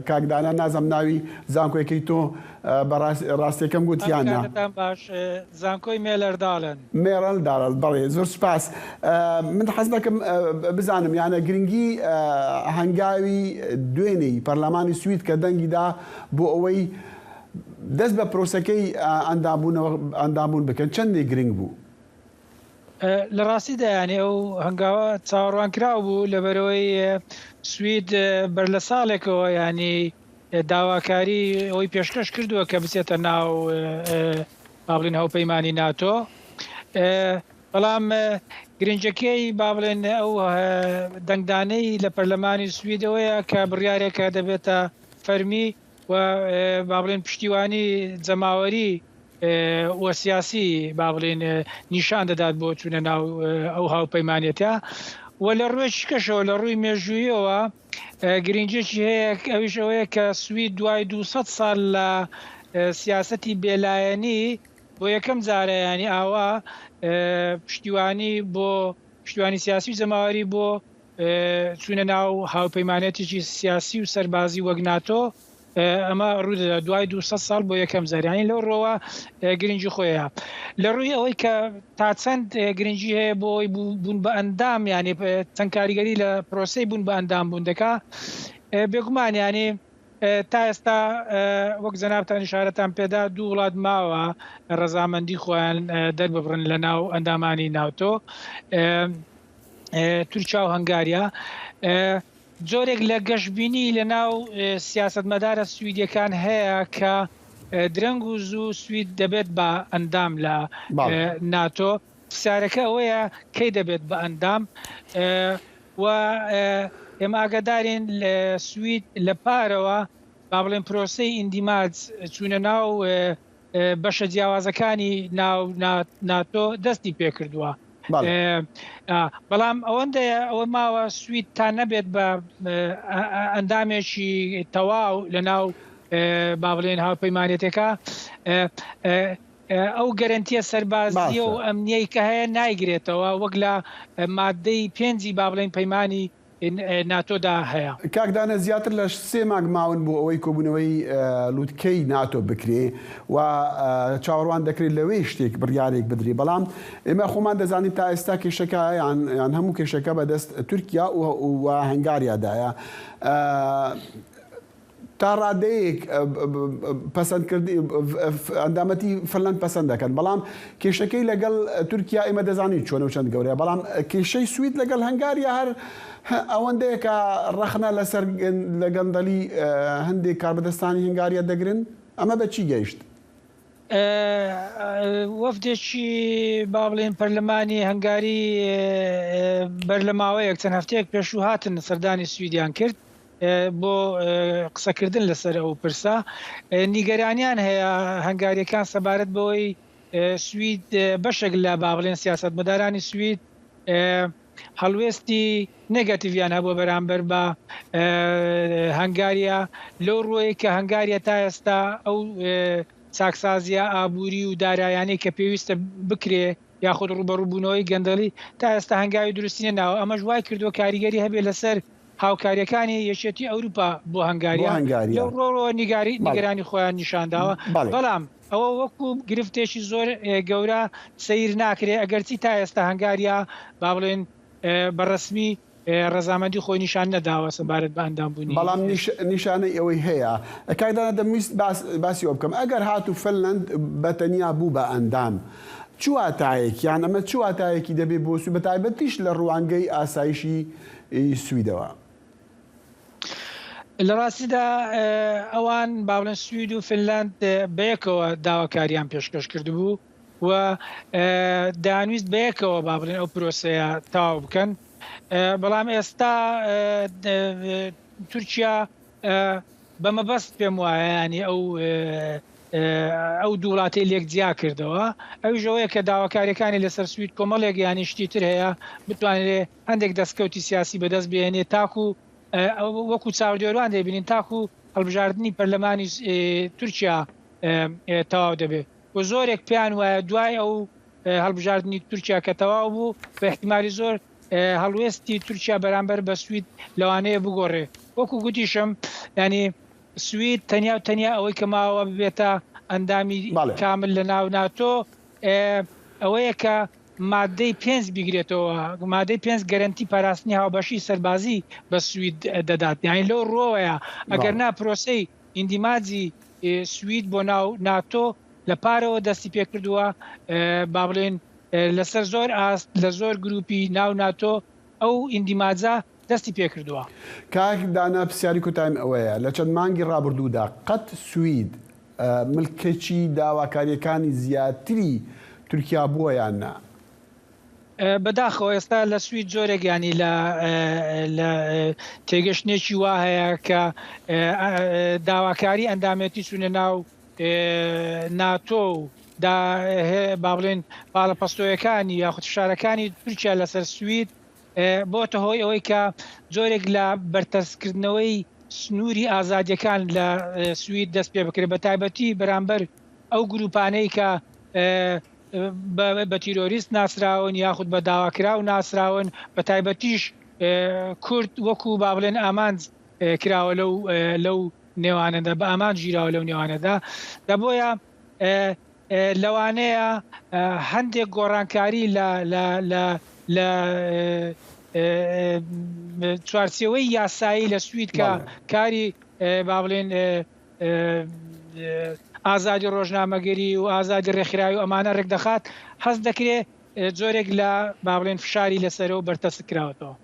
کاک دانا، نازم ناوی زانکۆیەکەی تۆ، ئە، بە ڕاست-، ڕاستیەکەم گوت یان نا؟ ئەم کاتتان باش، ئە، زانکۆی مێلەرداڵن. مێرەل داڵن، بەڵێ، زۆر سپاس. ئە، من حەز دەکەم، ئە، بزانم، یانە گرنگی، ئە، هەنگاوی دوێنێی پەرلەمانی سوید کە دەنگی دا بۆ ئەوەی دەست بە پرۆسەکەی، ئە، ئەندامبوونەوە، ئەندامبوون بکەن، چەندێک گرنگ بوو؟ ئە، لە ڕاستیدا، یانی، ئەو هەنگاوە چاوەڕوانکراو بوو، لەبەرەوەی، ئە، سوید، ئە، بەر لە ساڵێکەوە، یانی، ئە، داواکاری ئەوەی پێشکەش کردووە کە بچێتە ناو، ئە، ئە، با بڵێن، هاوپەیمانی ناتۆ. ئە، بەڵام، ئە، گرنجەکەی، با بڵێن، ئەو، ئە، دەنگدانەی لە پەرلەمانی سوید ئەوەیە کە بڕیارێکە دەبێتە فەرمی و، ئە، با بڵێن، پشتیوانی جەماوەری، ئە، و سیاسی، با بڵێن، ئە، نیشان دەدات بۆ چوونە ناو، ئە، ئەو هاوپەیمانێتە. و لە ڕووی چکەشەوە، لە ڕووی مێژوویەوە، ئە، گرنگیەکی هەیە، ئەویش ئەوەیە کە سوید دوای دوو سەد ساڵ لە، ئە، سیاسەتی بێلایەنی بۆ یەکەم جارە، یانی، ئاوا، ئە، پشتیوانی بۆ، پشتیوانی سیاسی و جەماوەری بۆ، ئە، چوونە ناو هاوپەیمانێتێکی سیاسی و سەربازی وەک ناتۆ. ئە، ئەمە ڕوو دەدا دوای دوو سەد ساڵ بۆ یەکەم جار، یانی، لەو ڕۆوە، ئە، گرنگی خۆیە. لە ڕووی ئەوەی کە تا چەند، ئە، گرنگی هەیە بۆ ئەوەی بوو-، بوون بە ئەندام، یانی، ئە، چەند کاریگەری لە پرۆسەی بوون بە ئەندام بوون دەکا، ئە، بێگومان، یانی، ئە، تا ئێستا، ئە، وەک جەنابتان ئیشارەتان پێدا، دوو وڵات ماوە ڕەزامەندی خۆیان، ئە، دەرببڕن لە ناو ئەندامانی ناتۆ، ئە، ئە، تورکیا و هەنگاریا. ئە، جۆرێک لە گەشبینی لە ناو، ئە، سیاسەتمەدارە سویدیەکان هەیە کە، ئە، درەنگ و زوو سوید دەبێت بە ئەندام لە، بەڵێ. ئە، ناتۆ. پرسیارەکە ئەوەیە، کەی دەبێت بە ئەندام؟ ئە، و، ئە، ئێمە ئاگادارین لە سوید لە پارەوە، با بڵێن، پرۆسەی ئیندیماج، چوونە ناو، ئە، ئە، بەشە جیاوازەکانی ناو نا-، ناتۆ دەستی پێ کردووە. بەڵێ. ئە، ئا، بەڵام ئەوەندەیە، ئەوە ماوە سوید تا نەبێت بە، ئە، ئە، ئە، ئەندامێکی تەواو لە ناو، ئە، با بڵێن، هاوپەیمانێتەکە، ئە، ئە، ئە، ئەو گەرەنتیە سەربازیە و باشە. ئەمنیەی کە هەیە نایگرێتەوە، وەک لە، ئە، مادەی پێنجی، با بڵێن، پەیمانی، ئە، ناتۆدا هەیە. کاک دانە، زیاتر لە سێ مانگ ماون بۆ ئەوەی کۆبوونەوەی، ئە، لووتکەی ناتۆ بکرێ و، ئە، چاوەڕوان دەکرێت لەوێ شتێک، بڕیارێک بدرێ. بەڵام ئێمە خۆمان دەزانین تا ئێستا کێشەکە یان، یان هەموو کێشەکە بەدەست تورکیا و، و هەنگاریادایە. ئە، تا ڕادەیەک، ئە، ب-، ب-، ب-، پەسەندکردی، ئە، ف-، ئەندامەتی فنلەند پەسەند دەکەن. بەڵام کێشەکەی لەگەڵ تورکیا ئێمە دەزانین چۆنە و چەند گەورەیە. بەڵام کێشەی سوید لەگەڵ هەنگاریا هەر ئەوەندەیە کە ڕەخنە لەسەر گەن-، لە گەندەڵی، ئە، هەندێک کاربەدەستانی هەنگاریا دەگرن. ئەمە بە چی گەیشت؟ ئە، ئە، وەفدێکی، با بڵێن، پەرلەمانی هەنگاری، ئە، ئە، بەر لە ماوەیەک، چەند هەفتەیەک پێشوو هاتن سەردانی سویدیان کرد، ئە، بۆ، ئە، قسەکردن لەسەر ئەو پرسە. ئە، نیگەرانیان هەیە هەنگاریەکان سەبارەت بەوەی، ئە، سوید، ئە، بەشێک لە، با بڵێن، سیاسەتمەدارانی سوید، ئە، هەڵوێستی نێگەتیڤیان هەبووە بەرامبەر بە، ئە، هەنگاریا، لەو ڕووەیە کە هەنگاریا تا ئێستا ئەو، ئە، چاکسازیە ئابووری و دارایانەی کە پێویستە بکرێ، یاخود ڕوبەڕووبوونەوەی گەندەڵی، تا ئێستا هەنگاوی دروستی نەناوە. ئەمەش وای کردووە کاریگەری هەبێ لەسەر هاوکاریەکانی یەکێتی ئەوروپا بۆ هەنگاریا. بۆ هەنگاریا. لەو ڕۆڕۆ نیگاری-، بەڵێ. نیگەرانی خۆیان نیشان داوە. بەڵێ. بەڵام ئەوە وەکو گرفتێکی زۆر، ئێ، گەورە سەیر ناکرێ، ئەگەرچی تا ئێستا هەنگاریا، با بڵێن، ئێ، بە ڕەسمی، ئێ، ڕەزامەندی خۆی نیشان نەداوە سەبارەت بە ئەندامبوونی. بەڵام نیش-، نیشانەی ئەوەی هەیە. کاک دانا، دەمویست باس-، باسی ئەوە بکەم. ئەگەر هاتوو فنلەند بە تەنیا بوو بە ئەندام، چ واتایەک، یان ئەمە چ واتایەکی دەبێ بۆ سوید، بە تایبەتیش لە ڕوانگەی ئاسایشی سویدەوە؟ لە ڕاستیدا، ئێ، ئەوان، با بڵێن، سوید و فنلەند، ئێ، بەیەکەوە داواکاریان پێشکەش کردبوو و، ئێ، دەیانویست بەیەکەوە، با بڵێن، ئەو پرۆسەیە تەواو بکەن. ئێ، بەڵام ئێستا، ئێ، ئێ، تورکیا، ئێ، بە مەبەست پێم وایە، یعنی، ئەو، ئێ، ئەو دوو وڵاتەی لێک جیا کردەوە. ئەویش ئەوەیە کە داواکاریەکانی لەسەر سوید کۆمەڵێک یانی شتی تر هەیە، بتوانرێ هەندێک دەستکەوتی سیاسی بەدەست بهێنێ، تاکو وەکو چاودێروان دەیبینین، تاکو هەڵبژاردنی پەرلەمانی تورکیا تەواو دەبێت و زۆرێک پێیان وایە دوای ئەو هەڵبژاردنی تورکیا کە تەواو بوو، بە احتیمالی زۆر هەڵوێستی تورکیا بەرامبەر بە سوید لەوانەیە بگۆڕێ. وەکو گوتیشم، ینی سوید تەنیا و تەنیا ئەوەی کە ماوە ببێتە ئەندامی کامل لە ناو ناتۆ، ئەوەیە کە مادەی پێنج بیگرێتەوە. مادەی پێنج گەرەنتی پاراستنی هاوبەشی سەربازی بە سوید دەدات، یعنی لەو ڕۆوەیە ئەگەر نا پرۆسەی ئیندیماجی سوید بۆ ناو ناتۆ لە پارەوە دەستی پێ کردووە، با بڵێن لەسەر زۆر ئاست، لە زۆر گروپی ناو ناتۆ ئەو ئیندیماجە دەستی پێ کردووە. کاک دانا، پرسیاری کوتایم ئەوەیە، لە چەند مانگی ڕابردوودا قەت سوید ملکەچی داواکاریەکانی زیاتری تورکیا بووە یان نا؟ بەداخەوە ئێستا لە سوید زۆرێک ینی لە لە تێگەشتێکی وا هەیە کە داواکاری ئەندامێتی چوونە ناو ناتۆ و دا با بڵێن پاڵەپەستۆیەکانی یاخود فشارەکانی تورکیا لەسەر سوید بۆتە هۆی ئەوەی کە جۆرێک لە بەرتەسکردنەوەی سنووری ئازادیەکان لە سوید دەست پێ بکرێت، بە تایبەتی بەرامبەر ئەو گروپانەی کە بە تیرۆریست ناسراون یاخود بە داواکراو ناسراون، بە تایبەتیش کورد وەکو با بڵێن ئامانج کراوە لەو لەو نێوانەدا، بە ئامانج گیراوە لەو نێوانەدا. دە بۆیە لەوانەیە هەندێک گۆڕانکاری لە لە لە لە چوارچێوەی یاسایی لە سوید کە کاری با بڵێن ئازادی ڕۆژنامەگەری و ئازادی ڕێکخراوی و ئەمانە ڕێک دەخات، هەست دەکرێ جۆرێک لە با بڵێن فشاری لەسەرەوە بەرتەسک کراوەتەوە.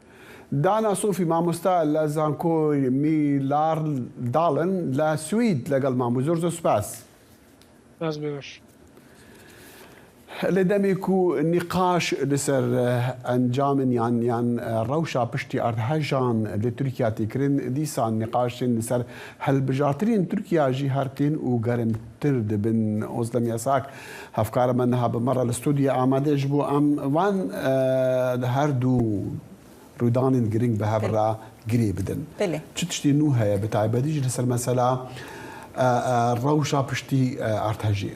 دانا سۆفی، مامۆستا لە زانکۆی میلار داڵن لە سوید لەگەڵمان بوو. زۆر زۆر سپاس. باش بێ باش. لە دەمێک و نیقاش لەسەر ئەنجامن یان یان ڕەوشا پشتی ئەردهەژان لە تورکیا تێکرین، دیسان نیقاشێن لەسەر هەلبژارترین تورکیا ژی هەرتین و گەرمتر دەبن. ئۆزلەم یاساک هەفکارە من نها بمەڕە لە ستودیا ئامادەش بوو ئەم وان هەردوو ڕوودانên giring bi hev re girê bidin. Belê. Çi tiştê nû heye, bi taybetî jî li ser mesela, e, e, rewşa piştî, e, erdhejê?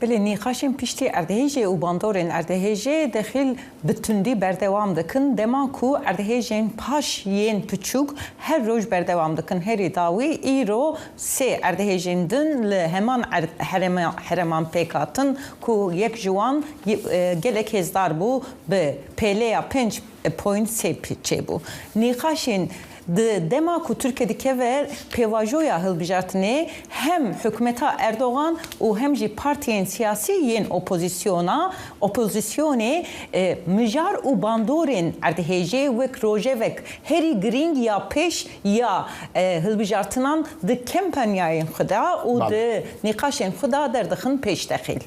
Belê, nîqaşên piştî erdhejê û bandorên erdhejê dexîl bi tundî berdewam dikin, dema ku erdhejên paş yên piçûk her roj berdewam dikin. Herî dawî îro sê erdhejên din li heman erd-, herema-, hereman pêk hatin ku yek ji wan, e, gelek hêzdar bû, bi pêleya pênc point sê çêbû. Nîqaşên di dema ku Tirkiye dikeve pêvajoya hilbijartinê, hem hikûmeta Erdogan û hem jî partiyên siyasî yên opozisyona, opozisyonê, e, mijar û bandorên erdhêjê wek rojevek herî girîng ya pêş ya, e, hilbijartinan di kampanyayên xwe de û Bale. di nîqaşên xwe de derdixin pêş dexîl.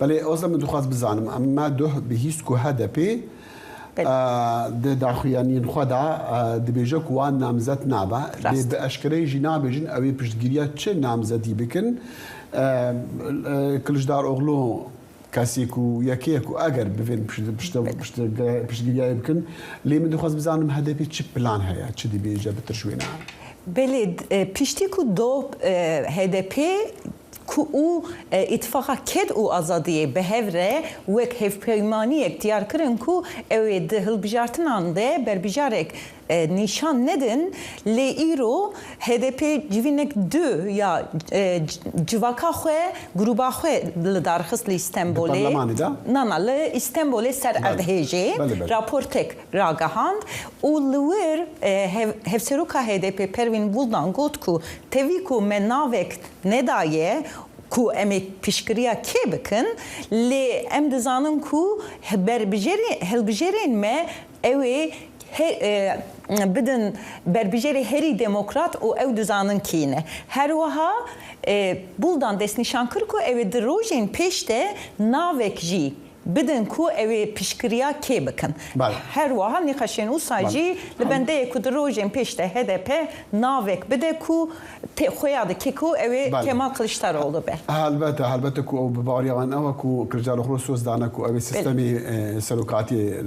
Belê, Ozlem, min dixwest bizanim, em me duh bihîst ku H D P, Belê. e, di daxuyaniyên xwe de, e, dibêje ku wan namzet nabe. Rast. Lê bi eşkereyê jî nabêjin ew ê piştgiriya çi namzetî bikin. E, e, Kiliçdaroglu kesê ku yekê ye ku eger bivên pişt-, pişt-, Belê. pişt-, piştgiriyayê bikin. Lê min dixwest bizanim H D P çi plan heye, çi dibêje bi tirş wêna. Belê, e, piştî ku do, e, H D P ku û, e, Îtifaqa Ked û Azadiyê bi hev re wek hevpeymaniyek diyar kirin ku ew ê di hilbijartinan de berbijarek, e, nîşan nedin, lê îro H D P civînek du ya, e, c-, civaka xwe, grûba xwe li dar xist li Îstenbolê. Di parlemanê de? Na, na, li Îstenbolê ser Belê. erdhêjê Belê, belê. raportek ragihand û li wir, e, hev-, hevseroka H D P Pervîn Buldan got ku tevî ku me navek nedaye ku em ê piştgiriya kê bikin, lê em dizanin ku he-, berbijêrê-, hilbijêrên me ew ê he-, e, bidin berbijêrê herî demokrat û ew dizanin kî ne. Her wiha, e, Buldan destnîşan kir ku ew ê di rojên pêş de navek jî Bidin ku ew ê piştgiriya kê bikin. Bale. Her wiha nîqaşên wisa Bale. jî li bendeyê ku di rojên pêş de H D P navek bide ku tê xuya dike ku ew ê Bale. Kemal Kiliçdaroğlu be. Helbete, helbete ku ew bi baweriya wan ew e ku Kiliçdaroğlu soz dane ku ew ê Bale. sistemê, e, serokatiyê, e,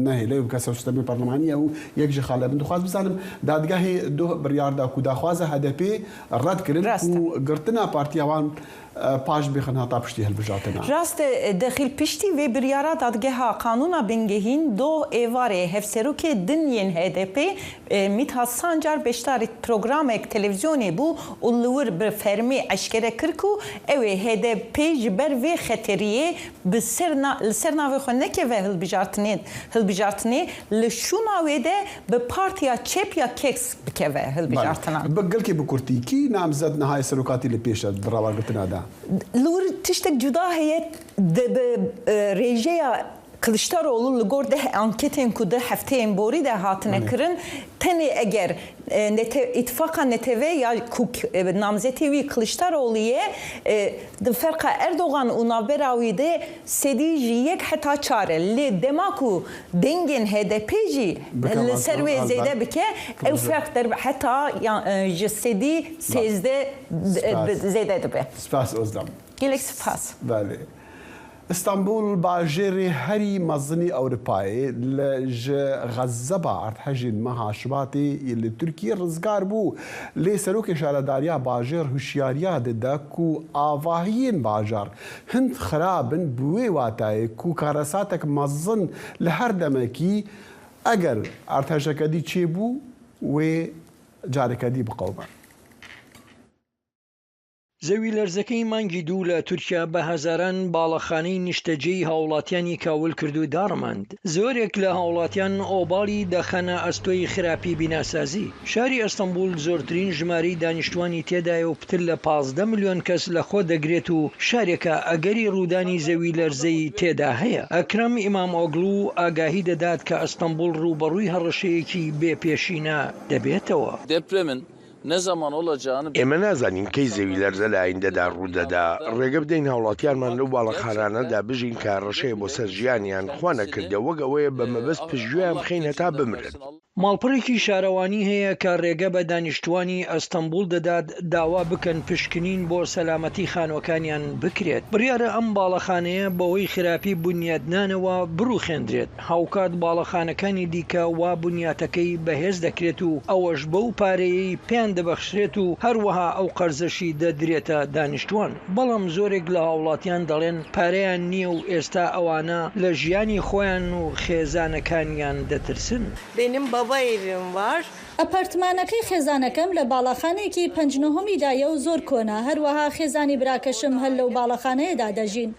nehêle û bike ser sistemê parlemanî ye û yek ji xale bin. Dixwaz bizanim, dadgehê doh biryar da ku daxwaza H D P red kirin Rast e. ku girtina partiya wan e, paş bêxin heta piştî hilbijartina. Rast e, Dexîl piştî vê biryara dadgeha Qanûna Bingehîn doh êvarê hevserokê din yên H D P, e, Mithat Sancar beşdarî programek televîzyonê bû û li wir bi fermî eşkere kir ku ew ê H D P ji ber vê xeteriyê bi ser na-, li ser navê xwe nekeve hilbijartinê, hilbijartinê, li şûna wê de bi partiya çep ya keks bikeve hilbijartina. Bale. Bi gelkî bi kurtî, kî namzet niha yê serokatî li pêş e di rewagirtina de? Li wir tiştek cuda heye, di bi, e, rêjeya Kiliçdaroğlu li gor deh anketên ku di hefteyên borî de hatine Belê. kirin, tenê eger, e, nete-, îtifaqa netewê ya ku, e, namzetê wî Kiliçdaroğlu ye, e, di ferqa Erdogan û navbera wî de sedî ji yek heta çar e. Lê dema ku dengên H D P jî Bi Kemal li ser wê Kılıçdaroğlu, zêde bike, ew Kılıçdaroğlu. ferq derbe heta ya, e, ji sedî sêzdeh d-, Spas. d-, zêde dibe. Spas Ozlem. Gelek spas. Belê. Îstanbul bajêrê herî mezinî Ewropayê li ji xezeba erdhejên meha Şibatê li Tirkiyê rizgar bû. Lê serokê şaredariya bajêr hişyariya dide ku avahiyên bajar hind xirab in, bi wê watayê ku karesatek mezin li her demekî eger erdhejeke dî çêbû, wê careke dî biqewime. زەویلەرزەکەی مانگی دوو لە تورکیا بە هەزاران باڵەخانەی نیشتەجێی هاوڵاتیانی کاول کرد و داڕماند. زۆرێک لە هاوڵاتیان ئۆباڵی دەخەنە ئەستۆی خراپی بیناسازی. شاری ئەستەنبول زۆرترین ژمارەی دانیشتوانی تێدایە و پتر لە پازدە ملیۆن کەس لە خۆ دەگرێت و شارێکە ئەگەری ڕوودانی زەوی لەرزەی تێدا هەیە. ئەکرەم ئیمام ئۆگلو ئاگاهی دەدات کە ئەستەنبول ڕووبەڕووی هەڕەشەیەکی بێ پێشینە دەبێتەوە. Depremin ne zaman olacağını ئێمە نازانین کەی زەوی لەرزە لە ئایندەدا ڕوو دەدا. ڕێگە بدەین هاوڵاتیانمان لەو باڵەخانانەدا بژین کە ڕەشەیە بۆ سەر ژیانیان خوا نەکردە، وەک ئەوەیە بە مەبەست پشتگوێیان بخەین هەتا بمرن. ماڵپەڕێکی شارەوانی هەیە کە ڕێگە بە دانیشتوانی ئەستەنبول دەدات داوا بکەن پشکنین بۆ سەلامەتی خانوەکانیان بکرێت. بڕیارە ئەم باڵەخانەیە بەوەی خراپی بنیادنانەوە بڕوخێندرێت. هاوکات باڵەخانەکانی دیکە وا بنیاتەکەی بەهێز دەکرێت و ئەوەش بەو پارەیەی پێیان دەبەخشرێت و هەروەها ئەو قەرزەشی دەدرێتە دانیشتوان. بەڵام زۆرێک لە هاوڵاتیان دەڵێن پارەیان نییە و ئێستا ئەوانە لە ژیانی خۆیان و خێزانەکانیان دەترسن. Benim baba evim var. ئەپارتمانەکەی خێزانەکەم لە باڵەخانەیەکی پەنج نۆهەمیدایە و زۆر کۆنە، هەروەها خێزانی براکەشم هەر لەو باڵەخانەیەدا دەژین.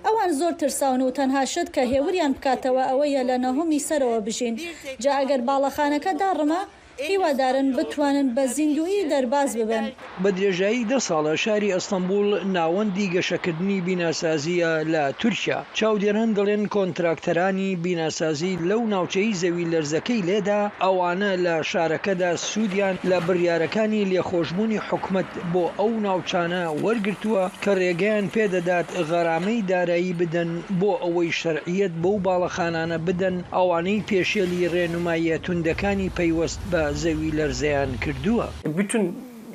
ئەوان زۆر ترساون و تەنها شت کە هێوریان بکاتەوە ئەوەیە لە نەهەمی سەرەوە بژین. جا ئەگەر باڵەخانەکە داڕما، هیوادارن بتوانن بە زیندویی دەرباز ببن. بە درێژایی دە ساڵە شاری ئەستەنبول ناوەندی گەشەکردنی بیناسازیە لە تورکیا. چاودێران دەڵێن کۆنتراکتەرانی بیناسازی لەو ناوچەی زەوی لەرزەکەی لێدا، ئەوانە لە شارەکەدا سوودیان لە بڕیارەکانی لێخۆشبوونی حکومەت بۆ ئەو ناوچانە وەرگرتووە کە ڕێگەیان پێدەدات غەرامەی دارایی بدەن بۆ ئەوەی شەرعیەت بەو باڵەخانانە بدەن، ئەوانەی پێشێلی ڕێنماییە توندەکانی پەیوەست بە زەوی لەرزەیان کردووە. Bütün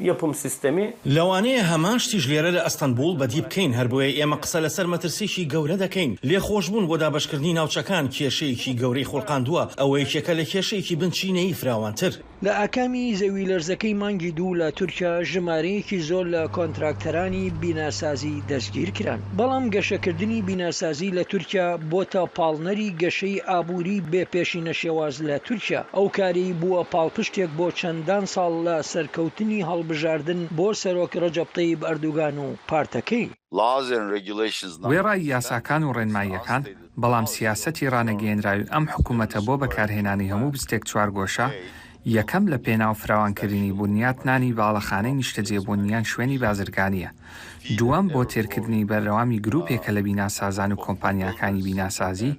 yapım sistemi لەوانەیە هەمان شتیش لێرە لە ئەستەنبوڵ بەدی بکەین، هەر بۆیە ئێمە قسە لەسەر مەترسیەکی گەورە دەکەین. لێخۆشبوون بۆ دابەشکردنی ناوچەکان کێشەیەکی گەورەی خوڵقاندووە، ئەوە یەکێکە لە کێشەیەکی بنچینەیی فراوانتر. لە ئاکامی زەوی لەرزەکەی مانگی دوو لە تورکیا ژمارەیەکی زۆر لە کۆنتراکتەرانی بیناسازی دەستگیر کران. بەڵام گەشەکردنی بیناسازی لە تورکیا بۆتە پاڵنەری گەشەی ئابووری بێ پێشینە شێواز لە تورکیا. ئەو کارەی بووە پاڵپشتێک بۆ چەندان ساڵ لە سەرکەوتنی هەڵبژاردن بۆ سەرۆک ڕەجەب تەیب ئەردوگان و پارتەکەی. Laws and regulations وێڕای یاساکان و ڕێنماییەکان، بەڵام سیاسەتی ڕانەگەیەنراوی ئەم حکوومەتە بۆ بەکارهێنانی هەموو بستێک چوارگۆشە، یەکەم لە پێناو فراوانکردنی بنیاتنانی باڵەخانەی نیشتەجێبوون یان شوێنی بازرگانیە. دووەم بۆ تێرکردنی بەردەوامی گروپێکە لە بیناسازان و کۆمپانیاکانی بیناسازی،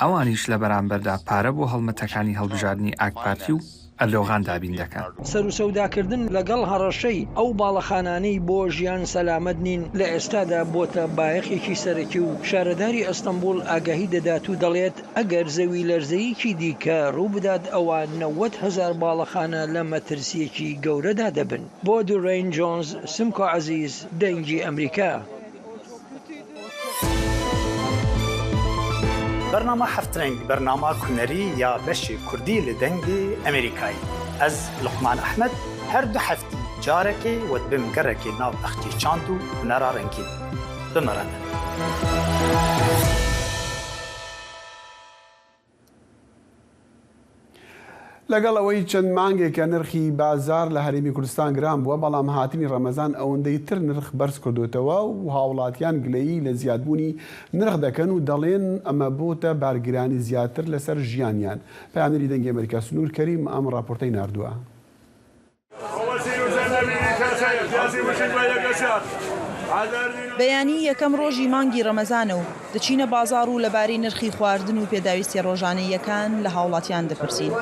ئەوانیش لە بەرامبەردا پارە بۆ هەڵمەتەکانی هەڵبژاردنی ئاکپارتی و ئەردۆغان دابین دەکات. سەروسەوداکردن لەگەڵ هەڕەشەی ئەو باڵەخانانەی بۆ ژیان سەلامەت نین لە ئێستادا بۆتە بایەخێکی سەرەکی و شارەداری ئەستەنبوڵ ئاگاهی دەدات و دەڵێت ئەگەر زەوی لەرزەیەکی دیکە ڕوو بدات ئەوە نەوەد هەزار باڵەخانە لە مەترسیەکی گەورەدا دەبن. بۆ دوڕێین جۆنز، سمکۆ عەزیز، دەنگی ئەمریکا. Bernama Heft Reng, bernama kunerî ya beşê kurdî li Dengê Amerîkayê. Ez, Luqman Ehmed, her du heftî carekê we dibim gerekê nav bexçê çand û hunera rengîn. Bi me re ne. لەگەڵ ئەوەی چەند مانگێکە نرخی بازار لە هەرێمی کوردستان گران بووە، بەڵام هاتنی ڕەمەزان ئەوەندەی تر نرخ بەرز کردوتەوە و هاوڵاتیان گلەیی لە زیادبوونی نرخ دەکەن و دەڵێن ئەمە بۆتە بارگرانی زیاتر لەسەر ژیانیان. پەیامنێری دەنگی ئەمریکا سنوور کەریم ئەم ڕاپۆرتەی ناردووە. بەیانی یەکەم ڕۆژی مانگی ڕەمەزانە و دەچینە بازاڕ و لەبارەی نرخی خواردن و پێداویستیە ڕۆژانەییەکان لە هاوڵاتیان دەپرسین.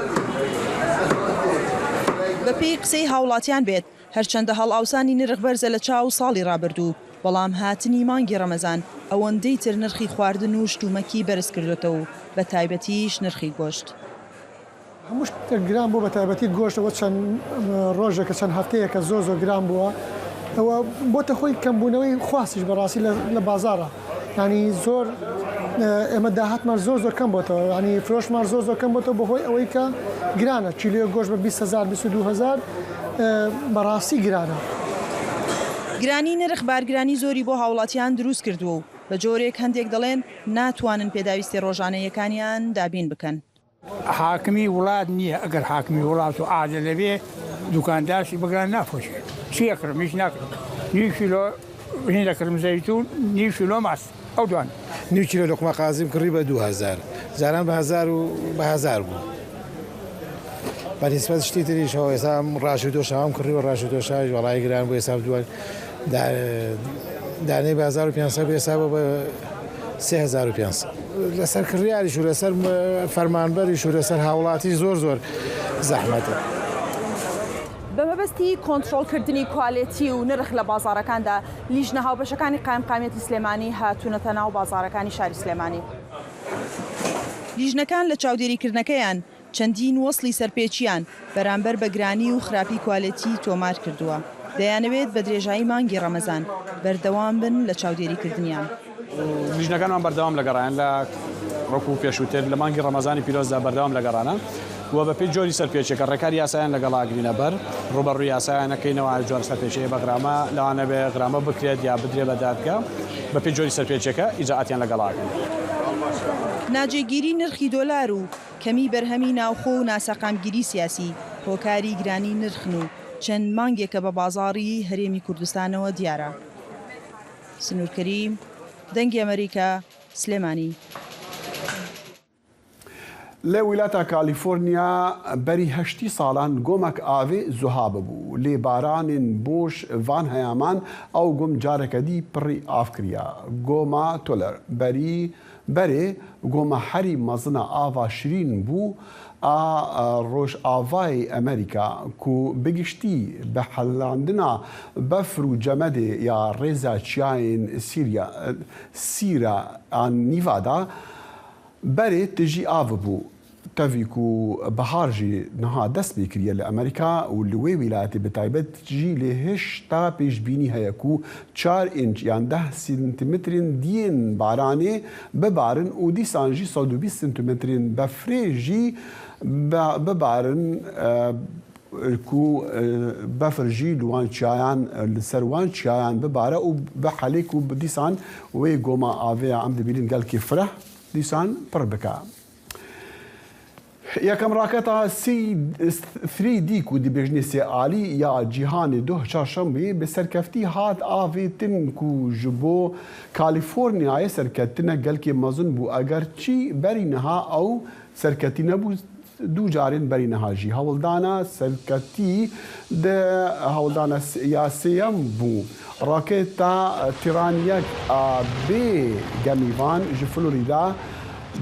بەپێی قسەی هاوڵاتیان بێت، هەرچەندە هەڵئاوسانی نرخ بەرزە لە چاو ساڵی ڕابردوو، بەڵام هاتنی مانگی ڕەمەزان ئەوەندەی تر نرخی خواردن و شتومەکی بەرز کردوتەوە و بە تایبەتیش نرخی گۆشت. هەموو شتێک گران بوو، بە تایبەتی گۆشت. ئەوە چەند، ئە، ڕۆژێکە، چەند هەفتەیەکە زۆر زۆر گران بووە. ئەوە بۆتە خۆی کەمبوونەوەی خواستیش بەڕاستی لە، لە بازارە. یعنی زۆر، ئە، ئێمە داهاتمان زۆر زۆر کەم بۆتەوە، یعنی فرۆشمان زۆر زۆر کەم بۆتەوە بەهۆی ئەوەی کە گرانە. کیلۆیە گۆشت بە بیست هەزار، بیست و دوو هەزار، ئە، بەڕاستی گرانە. گرانی نرخ بارگرانی زۆری بۆ هاوڵاتیان دروست کردووە و بە جۆرێک هەندێک دەڵێن ناتوانن پێداویستی ڕۆژانەیەکانیان دابین بکەن. حاکمی وڵات نییە. ئەگەر حاکمی وڵات و عادل دەبێ، دوکاندار شی بگران نافرۆشێ. چی ئەکڕم؟ هیچ ناکڕم. نیو کیلۆ هین دەکڕم زەیتون، نیو کیلۆ ماست. ئەو دوان. نیو کیلۆ لقمە قازیم کڕی بە دوو هەزار. جاران بە هەزار و بە هەزار بوو. بە نیسبەت شتی تریش هەوە ئێستا ڕاش و دۆشاوام کڕی و ڕاش و دۆشاویش وەڵای گران بوو ئێستا دووە. دا-، دانەی بە هەزار و پێنج سەد بێ حساب بە سێ هەزار و پێنج سەد. لەسەر کڕیاریش و لەسەر م-، فەرمانبەریش و لەسەر هاوڵاتی زۆر زۆر زەحمەتە. بە مەبەستی کۆنترۆلکردنی کوالێتی و نرخ لە بازارەکاندا، لیژنە هاوبەشەکانی قایمقامیەتی سلێمانی هاتوونەتە ناو بازارەکانی شاری سلێمانی. لیژنەکان لە چاودێریکردنەکەیان چەندین وەسڵی سەرپێچیان بەرامبەر بە گرانی و خراپی کوالێتی تۆمار کردووە. دەیانەوێت بە درێژایی مانگی ڕەمەزان بەردەوام بن لە چاودێریکردنیان. لیژنەکانمان بەردەوام لە گەڕان لە وەکو پێشووتر لە مانگی ڕەمەزانی پیرۆزدا بەردەوام لە گەڕانە و بە پێی جۆری سەرپێچیەکە ڕێکاری یاسایان لەگەڵا گرینە بەر، ڕوبەڕووی یاسایان نەکەینەوە، جۆر سەرپێچەیە بە غرامە لەوانە بێ غرامە بکرێت یا بدرێ بە دادگا، بە پێی جۆری سەرپێچیەکە ئیجراعاتیان لەگەڵا ئەکەین. ناجێگیری نرخی دۆلار و کەمی بەرهەمی ناوخۆ و ناسەقامگیری سیاسی هۆکاری گرانی نرخن و چەند مانگێکە بە بازاڕی هەرێمی کوردستانەوە دیارە. سنوور کەریم، دەنگی ئەمریکا، سلێمانی. لە ویلاتا کالیفۆرنیا بەری هەشتی ساڵان گۆمەک ئاڤێ زوها ببوو. لێ بارانên boş van heyaman ew gom careke dî pirî av kiriya. Goma Toller berî berê goma herî mezina ava şirîn bû a, a Rojavayê Amerîka ku bi giştî bi helandina befr û cemedê ya rêza çiyayên Sîrya, Sîra an Nîvada Berê tijî av bû. Tevî ku bihar jî niha dest pê kiriye li Amerîka û li wê wîlayetê bi taybet jî lê hişta pêşbînî heye ku çar înç yan deh sentimetrên diyên baranê bibarin û dîsan jî sed û bîst sentimetrên befrê jî be-, bibarin, e, ku, e, befir jî li wan çiyayan, e, li ser wan çiyayan bibare û bihelê ku bi dîsan wê goma avê ya em dibînin gelkî fireh dîsan pir bike. Yekem raketa C-, three D ku dibêjinê sê alî ya cîhanê doh çarşembeyê bi serkeftî hat avêtin ku ji bo Kalîforniyayê serketine gelkê mezin bû, eger çî berî niha ew serketî nebû. Du carên berî niha jî hewldana serketî di hewldana s-, ya sêyem bû. Raketa Tiran yek a bê gemîvan ji Florîda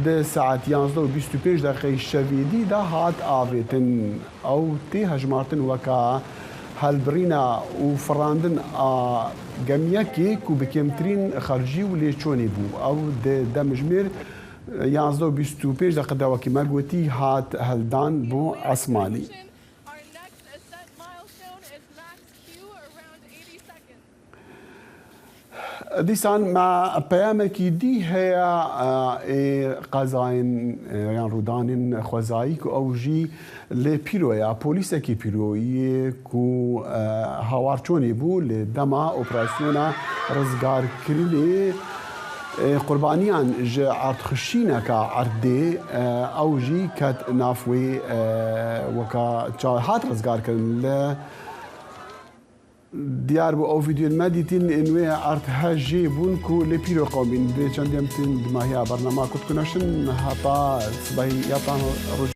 Di saet yanzdeh û bîst û pênc deqeyê şevê dî de hat avêtin. Ew tê hejmartin weka helbirîna û firandin a gemiyekê ku bi kêmtirîn xercî û lêçûnê bû. Ew di demjimêr yanzdeh û bîst û pênc deqe de, wekî me gotî, hat heldan bo esmanî. Our next ascent milestone is max Q around eighty seconds. Dîsan me peyamekî dî heye, ê qezayên, e, yan rûdanên xwezayî ku ew jî lê pîro ya, polîsekî pîroyî ku, e, hawarçonê bû li dema operasyona rizgarkirinê, e, qurbaniyan ji erdxişîneka erdê, e, ew jî ket nav wê, e, weka ça-, hat rizgarkirin li Diyar bû ew vîdyoyên me dîtîn, ên wê erd he jê bûn ku lê pîro qewmîn. Vê çendê em tên dimahiya bernama ku dikuneşin heta sibehî ya tan roj.